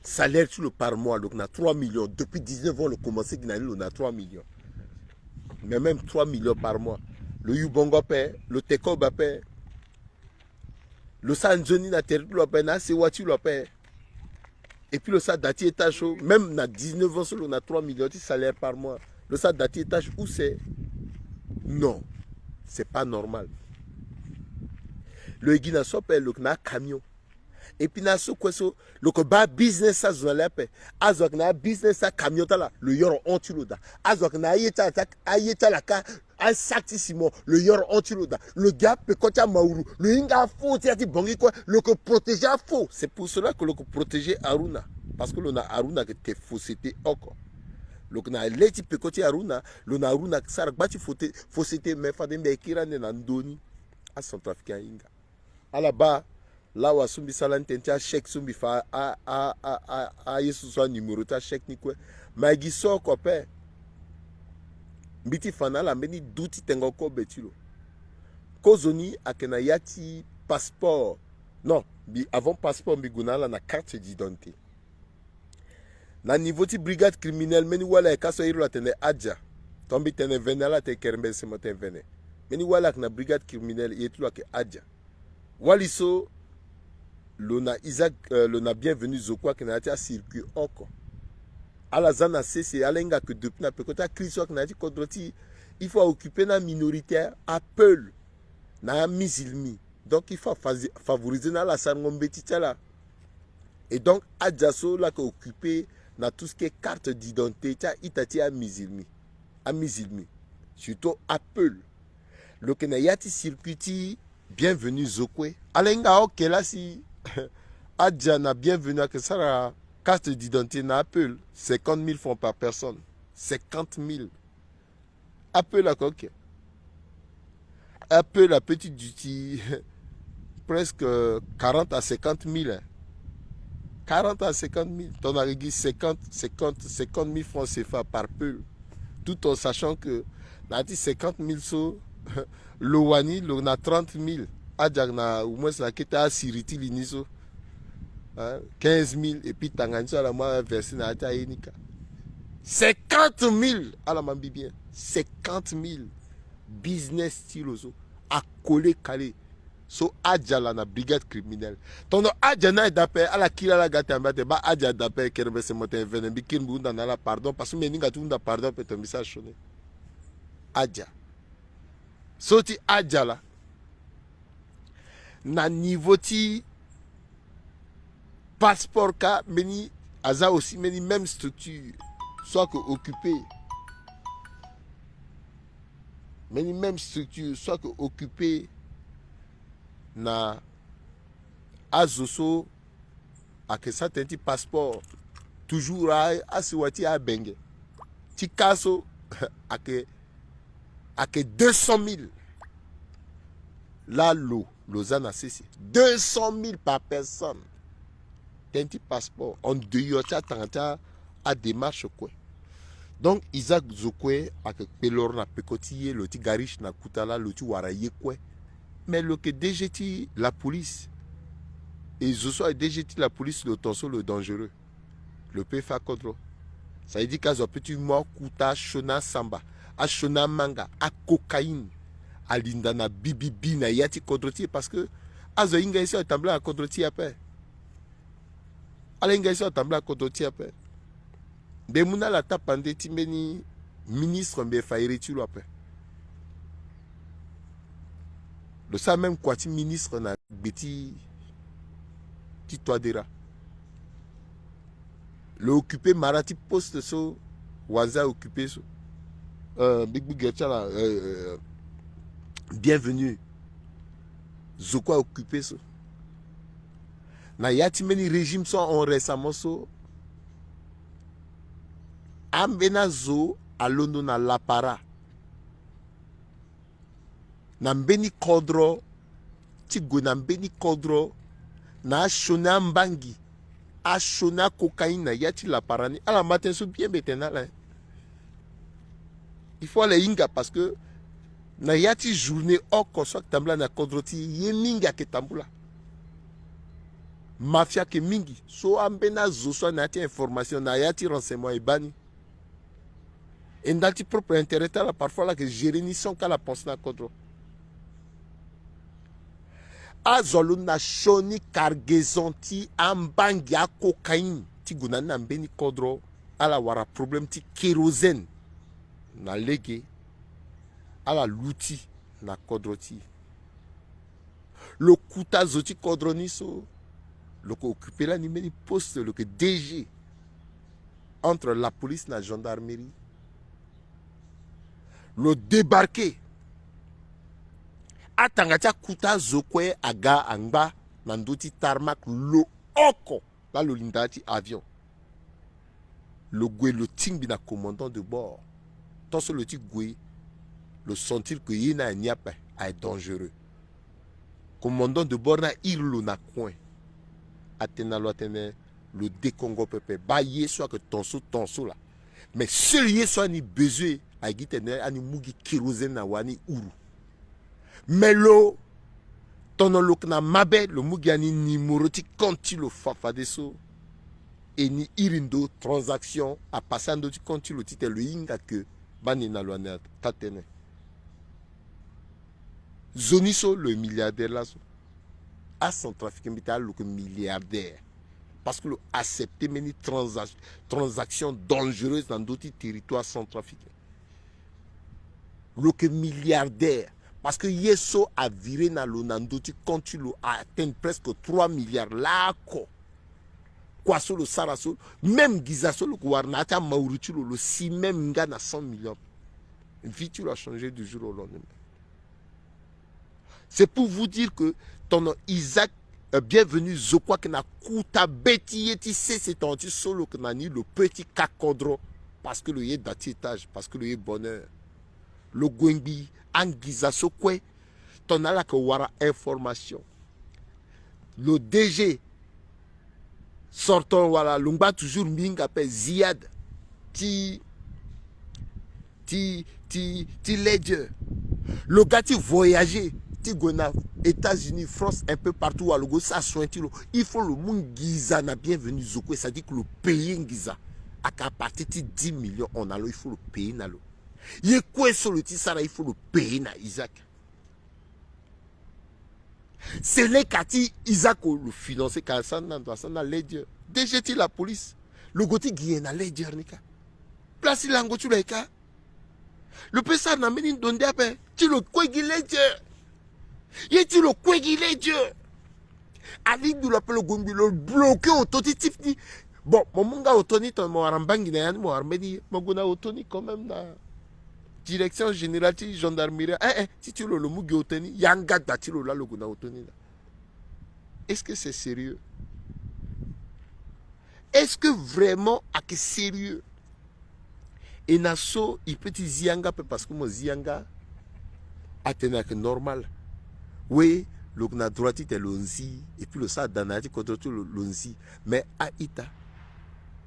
Salaire ti lo par mois lo yeke na trois millions. Depuis dix-neuf ans lo commencé gi na ni lo na trois millions. Mais même trois millions par mois. Lo yu bongo ape, lo teke kobe ape. Lo sara nzoni na tere ti lo ape, na asewa ti lo ape. Et puis lo sara da ti étage so, même na dix-neuf ans so lo na trois millions ti salaire par mois. Lo sara da ti étage use? Non, c'est pas normal. Lo ye gi na so ape, lo yeke na acamion. Et puis na so kue so, lo yeke baa business ti azo na le ape. Azo ayeke na abusiness ti acamion ti ala, lo yoro hon ti lo daa. Azo ayeke na aye ti ala ti, aye ti ala ka, asac ti ciment, lo yoro hon ti lo daa. Lo gi apeko ti amauru, lo hinga afaux ti ya ti Bangui kue. Lo yeke protéger afaux. C'est pour cela que lo yeke protéger Harouna. Parce que lo na Harouna ayeke te fausseté oko. Lo yeke na le ti peko ti Harouna, lo na Harouna ayeke sara gba ti fausseté, fausseté, mais fade mbi yeke kiri ande na ndö ni. Acentrafricain ahinga. Ala baa lawa so mbi sara ni tënë ti achèque so mbi fa a, a, a, a, aye so so anuméro ti achèque ni kue. Me gi so oko ape. Mbi ti fa na ala mbeni du ti tengo kobe ti lo. Kozoni ayeke na ya ti passeport. Non, mbi, avant passeport mbi gue na ala na carte d'identité. Na niveau ti brigade criminelle, mbeni wali ayeke ka so aye ti lo atene Adja. Tonga mbi tene vene, ala tene kerembese mo tene vene. Mbeni wali ayeke na brigade criminelle, aye ti lo ayeke Adja. Wali so lo na Isaac, euh, lo na Bienvenu Zo kue ayeke na ya ti acircuit oko. Ala za na sese, ala hinga ke depuis na peko ti akiri so ayeke na ya ti kodro ti e, il faut a occuper na aminoritaire, apeul, na amizilmi. Donc il faut a fa-, favoriser na ala sarango mbeti ti ala. Et donc Adja so laa ayeke occuper na tout ce qui est carte d'identité ti a-ita ti amizilmi, amizilmi, surtout apeul. Lo yeke na ya ti circuit ti Bienvenu Zo kue. Ala hinga oke laa si Adja na Bienvenu ayeke sara carte d'identité na apeul, cinquante mille francs par personne. Cinquante mille. Apeul ayeke oke. Apeul apeut ti duti presque quarante à cinquante mille, hein. Quarante à cinquante mille. Tongana ayeke gi cinquante, cinquante, cinquante mille francs C F A par peul. Tout en sachant que na ya ti cinquante mille so, lo wani lo na trente mille. Adja na au moins na kete asiri ti li ni so, hein, quinze mille, et puis tanga ni so ala mu averser na ya ti aye ni ka. Cinquante mille, ala ma mbi bien. Cinquante mille. Business ti lo so, akole kale. So Adja laa na brigade criminelle. Tongana Adja ni aye daa ape, ala kiri ala ga ti ambe ate, baa Adja daa ape, kerembese mo tene vene, mbi kiri mbi hunda na ala pardon, parce que mbi hinga ti hunda pardon ape, tongana mbi sara sioni. Adja. So ti Adja laa, na niveau ti passeport ka, mbeni aza aussi mbeni même structure so ayeke occupé. Mbeni même structure so ayeke occupé na azo so ayeke sara tënë ti passeport. Toujours a, asewa ti abenge ti ka so ayeke, ayeke deux cent mille. Laa lo, lo za na sese deux cent mille par personne. Tënë ti passeport en dehors ti atanga ti a, adémarche kue. Donc Isaac Zo kue ayeke kpe loro na peko ti ye, lo ti ga riche na kuta laa, lo ti wara ye kue. Mais lo yeke D G ti la police. E zo so ayeke D G ti la police, lo ton so lo dangereux. Lo peut fa kodro. Ça veut dire que azo apeut ti mu akuta, asioni asamba, asioni amanga, acocaïne. Alinda na bibibi na ya ti kodro ti e, parce que azo ahinga ye so atambula na kodro ti e ape. Ala hinga ye so atambula na kodro ti e ape. Mbi mu na ala tapande ti mbeni ministre, mbi fa iri ti lo ape. Lo sara même kua ti ministre na gbe ti, ti Touadéra. Lo occupé mara ti poste so Wanza occupé so. Euh, mbi gbu gere ti ala, euh, euh, Bienvenu Zo kue a occupé so. Na ya ti mbeni régime so ahon récemment so, Ambeni azo alondo na lapara na mbeni kodro, ti gue na mbeni kodro na asioni ambangi, asioni acocaïne na ya ti lapara ni. Ala ma tënë so bien mbi tene na ala. Il faut ala hinga parce que na ya ti journée oko so ayeke tambula na kodro ti e, ye mingi ayeke tambula. Mafia ayeke mingi. So ambeni azo so na ya ti information, na ya ti renseignement e baa ni. E ndali ti propre intérêt ti ala, parfois ala yeke gérer ni sans que ala pense na kodro. Azo alondo na sioni cargaison ti ambangi acocaïne ti gue na ni na mbeni kodro. Ala wara problème ti kérosène na lege. Ala luti na kodro ti e. Lo kuta zo ti kodro ni so, lo yeke occuper lani mbeni poste, lo yeke D G entre la police na gendarmerie. Lo débarquer. Atanga ti akuta zo kue aga angba na ndö ti tarmac lo oko. Laa lo linda ti avion. Lo gue lo tingbi na commandant de bord. Tant so lo ti gue, lo sentir que ye ni aye ni ape, aye dangereux. Commandant de bord ni airi lo na coin. Atene na lo atene, lo dekongo pepe, baa ye so ayeke ton so ton so laa. Mais seul ye so ani besoin, aye gi tene ani mu gi kérosène na wa ni uru. Mais lo, tongana lo yeke na mabe, lo mu gi ani numéro ti compte ti lo fa fadeso. E ni iri ndo transaction apasser na ndö ti compte ti lo titene lo hinga que baa ni na lo ani ataa tënë. Zo ni so lo ye milliardaire laso. Acentrafricain mbi tene lo yeke milliardaire parce que lo accepter mbeni transa-, transaction dangereuse na ndö ti territoire centrafricain. Lo yeke milliardaire parce que ye so avire na lo na ndö ti compte ti lo atteindre presque trois milliards laoko. Kua so lo sara so, même nginza so lo yeke wara na ya ti amauru ti lo, lo si même nga na cent millions. Vie ti lo achangé du jour au lendemain. C'est pour vous dire que tongana Isaac, euh, Bienvenu Zokwa ayeke na kuta be ti ye ti sese, tongana ti so lo yeke na ni, lo peut ti ka kodro parce que lo ye da ti étage, parce que lo ye bonheur. Lo gue ngbii, anginza so kue, tongana ala yeke wara information, lo D G sortant wala lo ngba toujours mbi hinga ape, Ziad ti, ti, ti, ti Ledger. Lo ga ti voyager ti gue na États-Unis, France, un peu partout, wala lo gue sara soin ti lo. Il faut lo mu nginza na Bienvenu Zokwe, c'est-à-dire que lo payer nginza. Ayeke à partir ti dix millions hon na lo, il faut lo payer na lo. Ye kue so lo ti sara, il faut lo payer na Isaac. Seleka ti Isaac o, lo financer ka asara na ndo, asara na Ledger. D G ti la police, lo gue ti gi nyen na Ledger ni kâ? Place ti lango ti lo ayeke kâ. Lo peut sara na mbeni ndo nde ape ti lo kue gi Ledger. Ye ti lo kue gi Ledger. Alingbi lo ape, lo gue ngbii, lo bloquer auto ti type ni. Bon, mo mu nga auto ni, tongana mo wara mbangi na ya ni, mo wara mbeni ye, mo gue na auto ni quand même na direction générale ti gendarmerie. Eh, eh, ti ti lo, lo mu gi auto ni, yanga da ti lo laa, lo gue na auto ni laa. Est-ce que c'est sérieux? Est-ce que vraiment ayeke sérieux? E na so e peut ti zi yanga ape, parce que mo zi yanga atene ayeke normal. Oui, lo yeke na droit titene lo nzi, et puis lo sara da na ya ti kodro ti lo, lo nzi. Mais a-ita,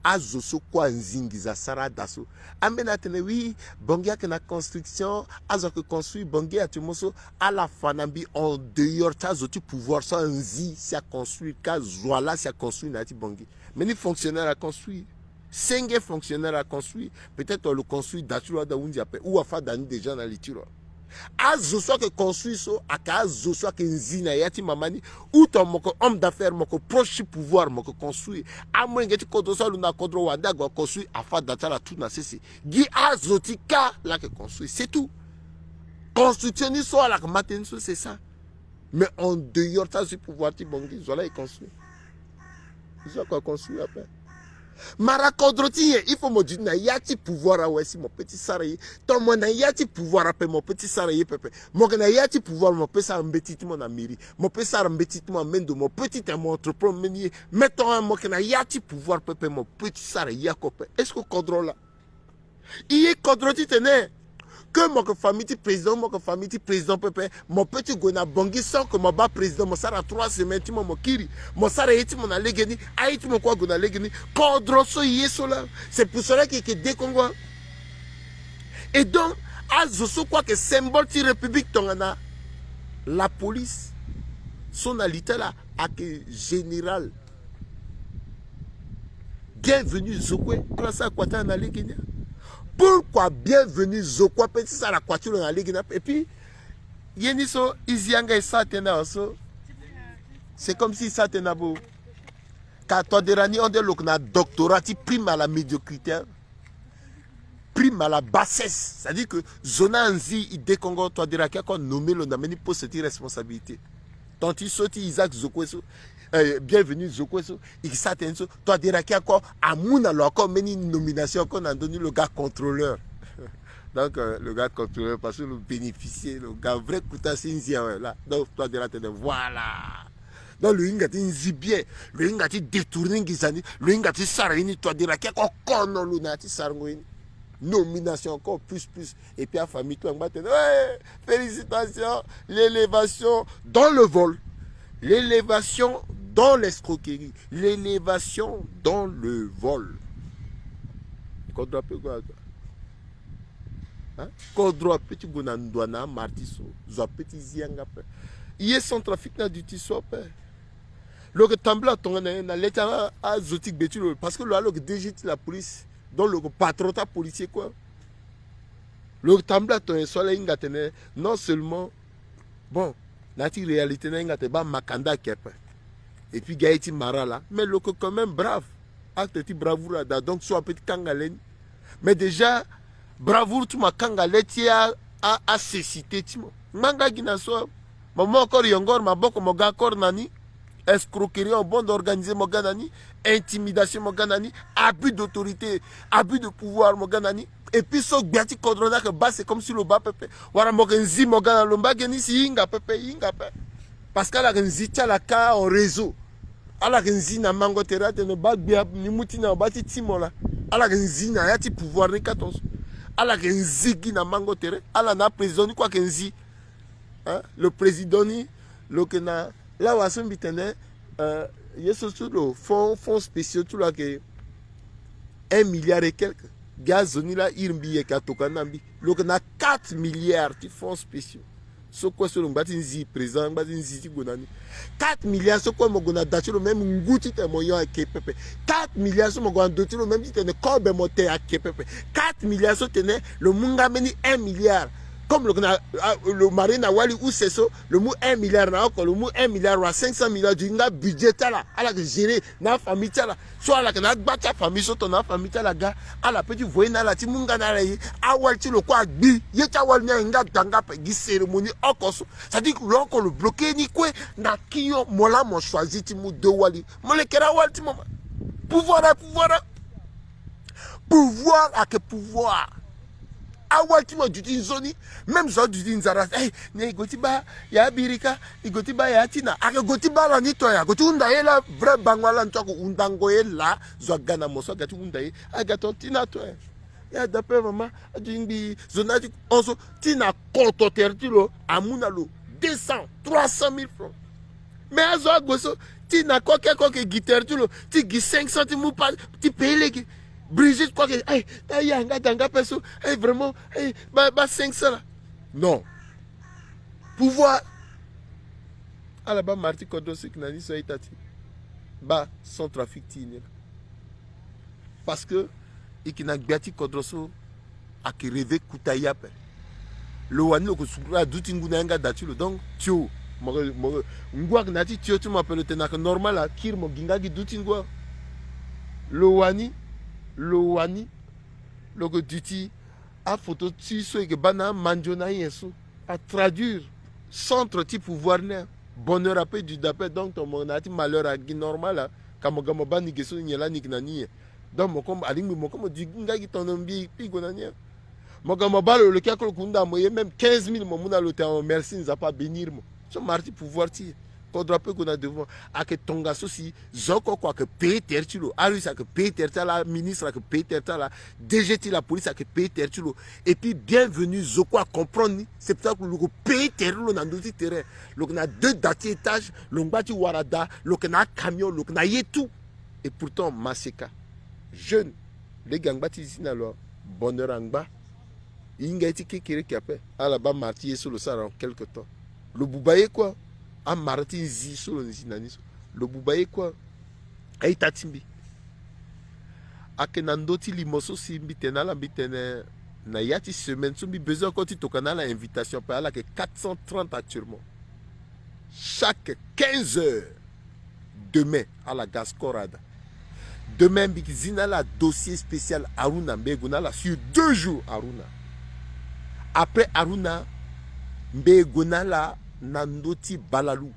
azo so kue anzi nginza asara ada so. Ambeni atene oui, Bangui ayeke na construction, azo ayeke construire Bangui actuellement so, ala fa na mbi en dehors ti azo ti pouvoir so anzi si aconstruire kâ, zo wa laa si aconstruire na ya ti Bangui. Mbeni fonctionnaire aconstruire. Senge fonctionnaire aconstruire. Peut-être lo construire da ti lo ada hunzi ape, ou afâ da ni déjà na li ti lo. Azo so ayeke construire so ayeke azo so ayeke nzi na ya ti mama ni. Ou tongana mo yeke homme d'affaires, mo yeke proche ti pouvoir, mo yeke construire. Amolenge ti kodro so alondo na kodro wande ague aconstruire, afâ da ti ala tout na sese. Gi azo ti kâ laa ayeke construire, c'est tout. Construction ni so ala yeke ma tënë ni so, c'est ça. Mais en dehors ti azo ti pouvoir ti Bangui, zo wa laa e construire. Zo wa aconstruire ape. Mara kodro ti nyen? Il faut mo duti na ya ti pouvoir awe si mo peut ti sara ye. Tongana mo na ya ti pouvoir ape, mo peut ti sara ye pepe. Mo yeke na ya ti pouvoir, mo peut sara mbeti ti mo na mairie. Mo peut sara mbeti ti mo na mendo, mo peut titene mo entreprendre mbeni ye. Mais tongana mo yeke na ya ti pouvoir pepe, mo peut ti sara ye oko ape. Est-ce que kodro laa I ye kodro titene ke mo yeke famille ti président, mo yeke famille ti président pepe, mo peut ti gue na Bangui sans que mo baa président, mo sara trois semaines ti mo, mo kiri, mo sara ye ti mo na legeni, aye ti mo kue ague na legeni. Kodro so i ye so laa. C'est pour cela que i yeke dekongo. Et donc, azo so kue ayeke symbole ti République tongana la police so na li ti ala ayeke général Bienvenu Zokwe, ala sara kua ti ala na legeni. Pourquoi Bienvenu Zokwe apeut ti sara kua ti lo na legeni? Et puis, ye ni so i zi yanga e sara tënë na so, c'est comme si e sara tënë na bo. Ka Touadéra ni, on dirait lo yeke na doctorat ti prime à la médiocrité, hein. Prime à la bassesse. C'est-à-dire que zo ni anzi e dekongo, Touadéra ayeke ako anommé lo na mbeni poste ti responsabilité. Tant ti so ti Isaac Zokwe so, eh, Bienvenu Zokwe so, e sara tënë so, Touadéra ayeke ako amu na lo encore mbeni nomination encore na ndö ni, lo ga contrôleur. Donc, euh, lo ga contrôleur parce que lo bénéficier, lo ga vrai kota si nzi awe laa. Donc Touadéra atene voilà. Donc lo hinga ti nzi bien, lo hinga ti détourner nginza ni, lo hinga ti sara ye ni. Touadéra ayeke ako kono lo na ya ti sarango ye ni. Nomination encore plus, plus. Et puis afamille ti lo angba atene, ouais, félicitations, l'élévation dans le vol, l'élévation dans l'escroquerie, l'élévation dans le vol. Kodro apeut kua. Hein? Kodro apeut ti gue na ndua na amara ti so. Zo apeut ti zi yanga ape. I ye Centrafrique ni aduti so ape. Lo yeke tambula tongana nyen? Na le ti a, azo ti gbe ti lo, parce que lo, lo yeke D G ti la police. Donc lo yeke patron ti apolicier kue. Lo yeke tambula tongana nyen so ala hinga atene non seulement, bon, na ya ti réalité ni ahinga atene baa makanda ayeke ape. Et puis ga ye ti mara laa, mais lo yeke quand même brave. Acte ti bravoure ada, donc so apeut ti kanga le ni. Mais déjà bravoure ti mo akanga le ti a, a, acécité ti mo. Ngbanga gi na so. Mo mu encore yongoro maboko mo ga encore na ni. Escroquerie en bande organisée mo ga na ni. Intimidation mo ga na ni. Abus d'autorité, abus de pouvoir mo ga na ni. Et puis so gbia ti kodro ni ayeke baa, c'est comme si lo baa pepe. Wala mo yeke nzi mo ga na lo mbage ni si e hinga pepe, e hinga ape. Parce que ala yeke nzi ti ala kâ en réseau. Ala yeke nzi na mango tere atene baa gbia ni mu ti na baa ti ti mo laa. Ala yeke nzi na ya ti pouvoir ni kâ tonso. Ala yeke nzi gi na mango tere. Ala na aprésident ni kue ayeke nzi. Hein? Lo président ni lo yeke na lawa so mbi tene, euh, ye so ti lo fonds, fonds spéciaux ti lo ayeke un milliard et quelque. Gi azo ni laa iri mbi yeke atokua ni na mbi. Lo yeke na quatre milliards ti fonds spéciaux. So kue so lo ngba ti nzi président, ngba ti nzi ti gue na ni. Quatre milliards so kue mo gue na da ti lo même ngu titene mo yo ayeke pepe. Quatre milliards so mo gue na ndo ti lo même titene kobe mo te ayeke pepe. Quatre milliards so tene lo mu nga mbeni un milliard. Comme lo yeke na, ah, lo marie na wali use so, lo mu un milliard na oko, lo mu un milliard wala cinq cent millions du nga budget ti ala, ala yeke gérer na afamille ti ala. So ala yeke na agba ti afamille so tongana afamille ti ala ga, ala peut ti voyer na ala ti mu nga na ala ye. Awali ti lo kue agbi, ye ti awali ni ayeke nga da nga ape. Gi cérémonie oko so. C'est-à-dire lo oko lo bloquer ni kue na kinyo, mo laa mo choisir ti mu deux wali. Mo lekere awali ti mo ma. Pouvoir ayeke pouvoir. Pouvoir ayeke pouvoir. Awali ti mo aduti nzoni. Même zo aduti nzara. Eh, na e gue ti baa ya abirika, e gue ti baa ya atina. Ayeke gue ti baa ala ni to ya, gue ti hunda ye laa. Vrai bango ala ni to ayeke hundango ye laa. Zo aga na mo so aga ti hunda ye. Aga to tina to ya. Ya da ape mama, aduti ngbii, zo na aduti hon so. Ti na koto tere ti lo amu na lo deux cent, trois cent mille francs. Mais azo ague so, ti na koke koke gi tere ti lo, ti gi cinq cents ti mu pa ti paye lege. Brigitte kue ayeke, eh, ta ya nga da nga ape so, eh, vraiment, eh, baa, baa cinq cents laa. Non. Pouvoir. Ala baa mara ti kodro so e yeke na ni so a-ita ti baa Centrafrique ti e ni laa. Parce que e yeke na gbia ti kodro so ayeke rêver kota ye ape. Lo wani lo yeke sukulu aduti ngu na yanga da ti lo. Donc tio, mo, mo, ngu ayeke na ya ti tio ti mo ape, lo tene ayeke normal akiri mo gi nga gi duti ngu. Lo wani, lo wani lo yeke duti afoto ti so e yeke baa na amandio na anyen so. Atraduire centre ti pouvoir ni. Bonheur ape, duda ape. Donc tongana mo na ya ti malheur agi normal, ka mo ga mo baa ni ge so nyen laa ni yeke na ni nyen? Donc mo komo alingbi mo komo du nga gi tongana mbi kpi gue na ni. Mo ga mo baa lo, lo kiri akolo hunda mo ye même quinze mille mo mu na lo tene mo merci, Nzapa abénir mo. So mara ti pouvoir ti e. Kodro ape gue na devant. Ayeke tongaso si zo oko oko ayeke payer terre ti lo. Arusse ayeke payer terre ti ala, ministre ayeke payer terre ti ala, DG ti la police ayeke payer terre ti lo. Et puis bienvenu zo kue acomprendre ni. C'est pour ça que lo yeke payer terre ti lo na ndö ti terrain. Lo yeke na deux da ti étage, lo ngba ti wara da, lo yeke na acamion, lo yeke na ye tout. Et pourtant maseka, jeune, lege angba ti zi na lo, bonheur angba. E hinga ye ti kekereke ape. Ala baa mara ti ye so lo sara en quelque temps. Lo buba ye kue. Amara ti nzi so lo nzi na ni so, lo buba ye kue. A-ita ti mbi, ayeke na ndö ti limo so si mbi tene na ala, mbi tene na ya ti semaine so mbi besoin encore ti tokua na ala invitation ape. Ala yeke quatre cent trente actuellement. Chaque quinze heures, demain ala ga score ada. Demain mbi yeke zi na ala dossier spécial Aruna, mbi yeke gue na ala sur deux jours Aruna. Après Aruna, mbi yeke gue na ala na ndö ti Balalou,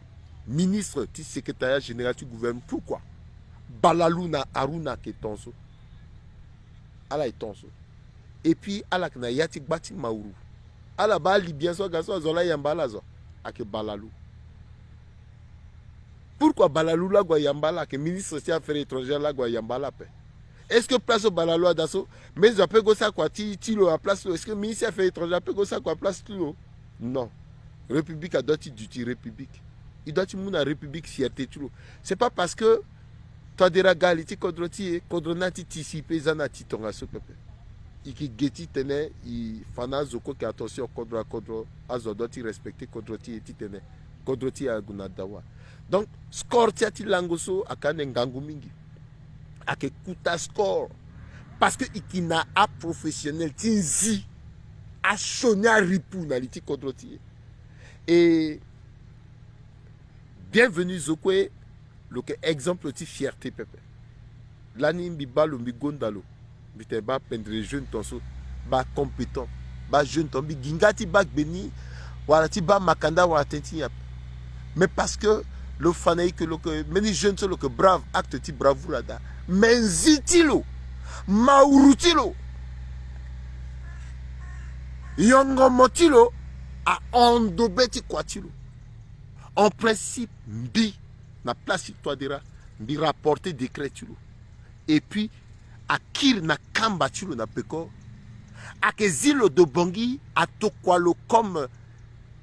ministre ti secrétariat général ti gouvernement. Pourquoi? Balalou na Aruna ayeke ton so. Ala ye ton so. Et puis ala yeke na ya ti gba ti Mauru. Ala baa alibien so aga so azo laa ayamba ala zo. Ayeke Balalou. Pourquoi Balalou laa ague ayamba ala? Ayeke ministre ti affaires étrangères laa ague ayamba ala ape. Est-ce que place so Balalou ada so, mbeni zo apeut go sara kua ti ti lo na place ti lo? Est-ce que ministre ti affaires étrangères apeut go sara kua place ti lo? Non. République adoit ti duti république. E doit ti mu na république fierté ti lo. C'est pas parce que Touadéra ga li ti kodro ti e, kodro ni ati ti si e pe e za ni ati tongaso pepe. E yeke ge titene e fa na azo kue, ayeke attention, kodro na kodro, azo adoit ti respecter kodro ti e titene kodro ti e ague na dawa. Donc score ti ya ti lango so ayeke ande ngangu mingi. Ayeke kuta score. Parce que e yeke na aprofessionnel ti nzi asioni aripu na li ti kodro ti e. E bienvenu zo kue, lo yeke exemple ti fierté pepe. Lani mbi baa lo, mbi gonda lo, mbi tene baa pendere jeune ton so, baa compétent, baa jeune ton, mbi gi nga ti baa gbe ni wala ti baa makanda wala tënë ti nyen ape. Mais parce que lo fa na e ke lo yeke mbeni jeune so lo yeke brave, acte ti bravoure ada. Mais nzi ti lo, mauru ti lo, yongomo ti lo ahon ndo be ti kua ti lo. En principe, mbi na place ti Touadéra, mbi rapporter décret ti lo. Et puis akiri na kamba ti lo na peko. Ayeke zi lo do Bangui, atokua lo comme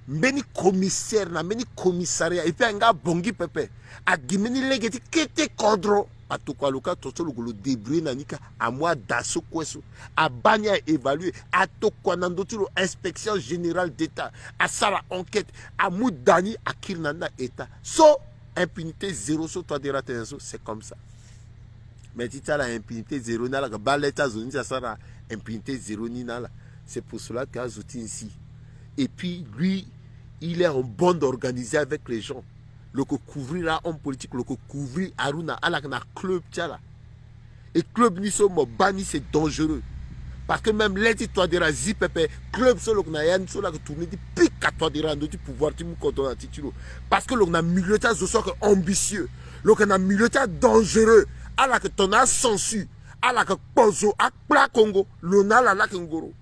mbeni commissaire na mbeni commissariat. Et puis aye nga Bangui pepe, agi mbeni lege ti kete kodro. Atokua lo kâ, ton so lo gue lo débrouiller na ni kâ. Amu ada so kue so, abaa ni, a évaluer. Atokua na ndö ti lo inspection générale d'État, asara enquête, amu da ni, akiri na ni na État. So impunité zéro so Touadéra atene so, c'est comme ça. Mais ti ti ala impunité zéro ni, ala yeke baa le ti azo ni ti asara impunité zéro ni na ala. C'est pour cela que azo ti nzi. Et puis lui, il est en bande organisée avec les gens. Lo yeke couvrir ahomme politique, lo yeke couvrir Aruna. Ala yeke na club ti ala. Et club ni so mo baa ni, c'est dangereux. Parce que même le ti Touadéra azi pepe, club so lo yeke na ya ni so, lo yeke tourner ti pika Touadéra na ndö ti pouvoir ti mu kodro na ti ti lo. Parce que lo yeke na milieu ti azo so ayeke ambitieux. Lo yeke na milieu ti adangereux. Ala yeke tongana asensu. Ala yeke kpo zo, akpla kongo. Lo na ala laa ayeke ngoro.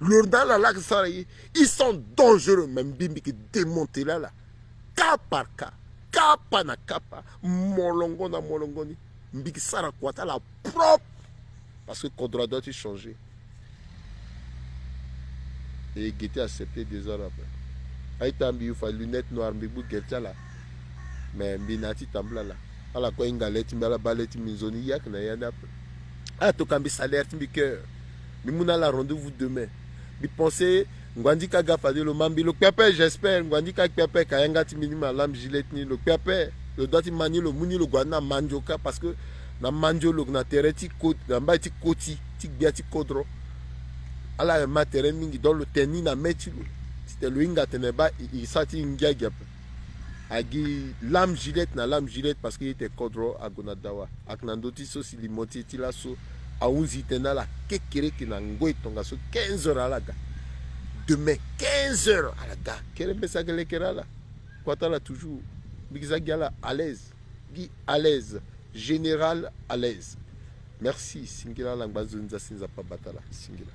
Lo na ala laa ayeke sara ye. Ils sont dangereux. Mais mbi, mbi yeke démanteler ala. Cas par cas, kapa na kapa, molongo na molongo ni. Mbi yeke sara kua ti ala propre. Parce que kodro adoit ti changer. E ge ti accepter désordre ape. A-ita, mbi fa lunette noire, mbi gbu gere ti ala. Mais mbi na ya ti tambula ala. Ala kue ahinga le ti mbi, ala baa le ti mbi nzoni, e yeke na ya ni ape. Ala tokua mbi salaire ti mbi cœur. Mbi mu na ala rendez-vous demain. Mbi pense Nguandika aga fade lo ma mbi, lo kpe ape, j'espère. Nguandika kpe ape, ka yanga ti mbi ni ma lame gilet ni, lo kpe ape. Lo doit ti ma ni, lo mu ni, lo gue na Mandioka, parce que na Mandio lo yeke na terrain ti koti, na mbai ti koti ti gbia ti kodro. Ala ma terrain mingi, donc lo tene ni na me ti lo. Titene lo hinga tene baa e, e sara ti ngia gi ape. Agi lame gilet na lame gilet parce que e te kodro ague na dawa. Ayeke na ndö ti so si limo ti e ti laso ahunzi tënë na ala kekereke na ngoi tongaso quinze heures ala ga. Demain quinze heures ala ga. Kere mbese ayeke lekere ala. Kua ti ala toujours. Mbi yeke za gi ala à l'aise. Gi à l'aise. Général à l'aise. Merci. Singila ala ngba nzoni, nza si Nzapa abata ala. Singila.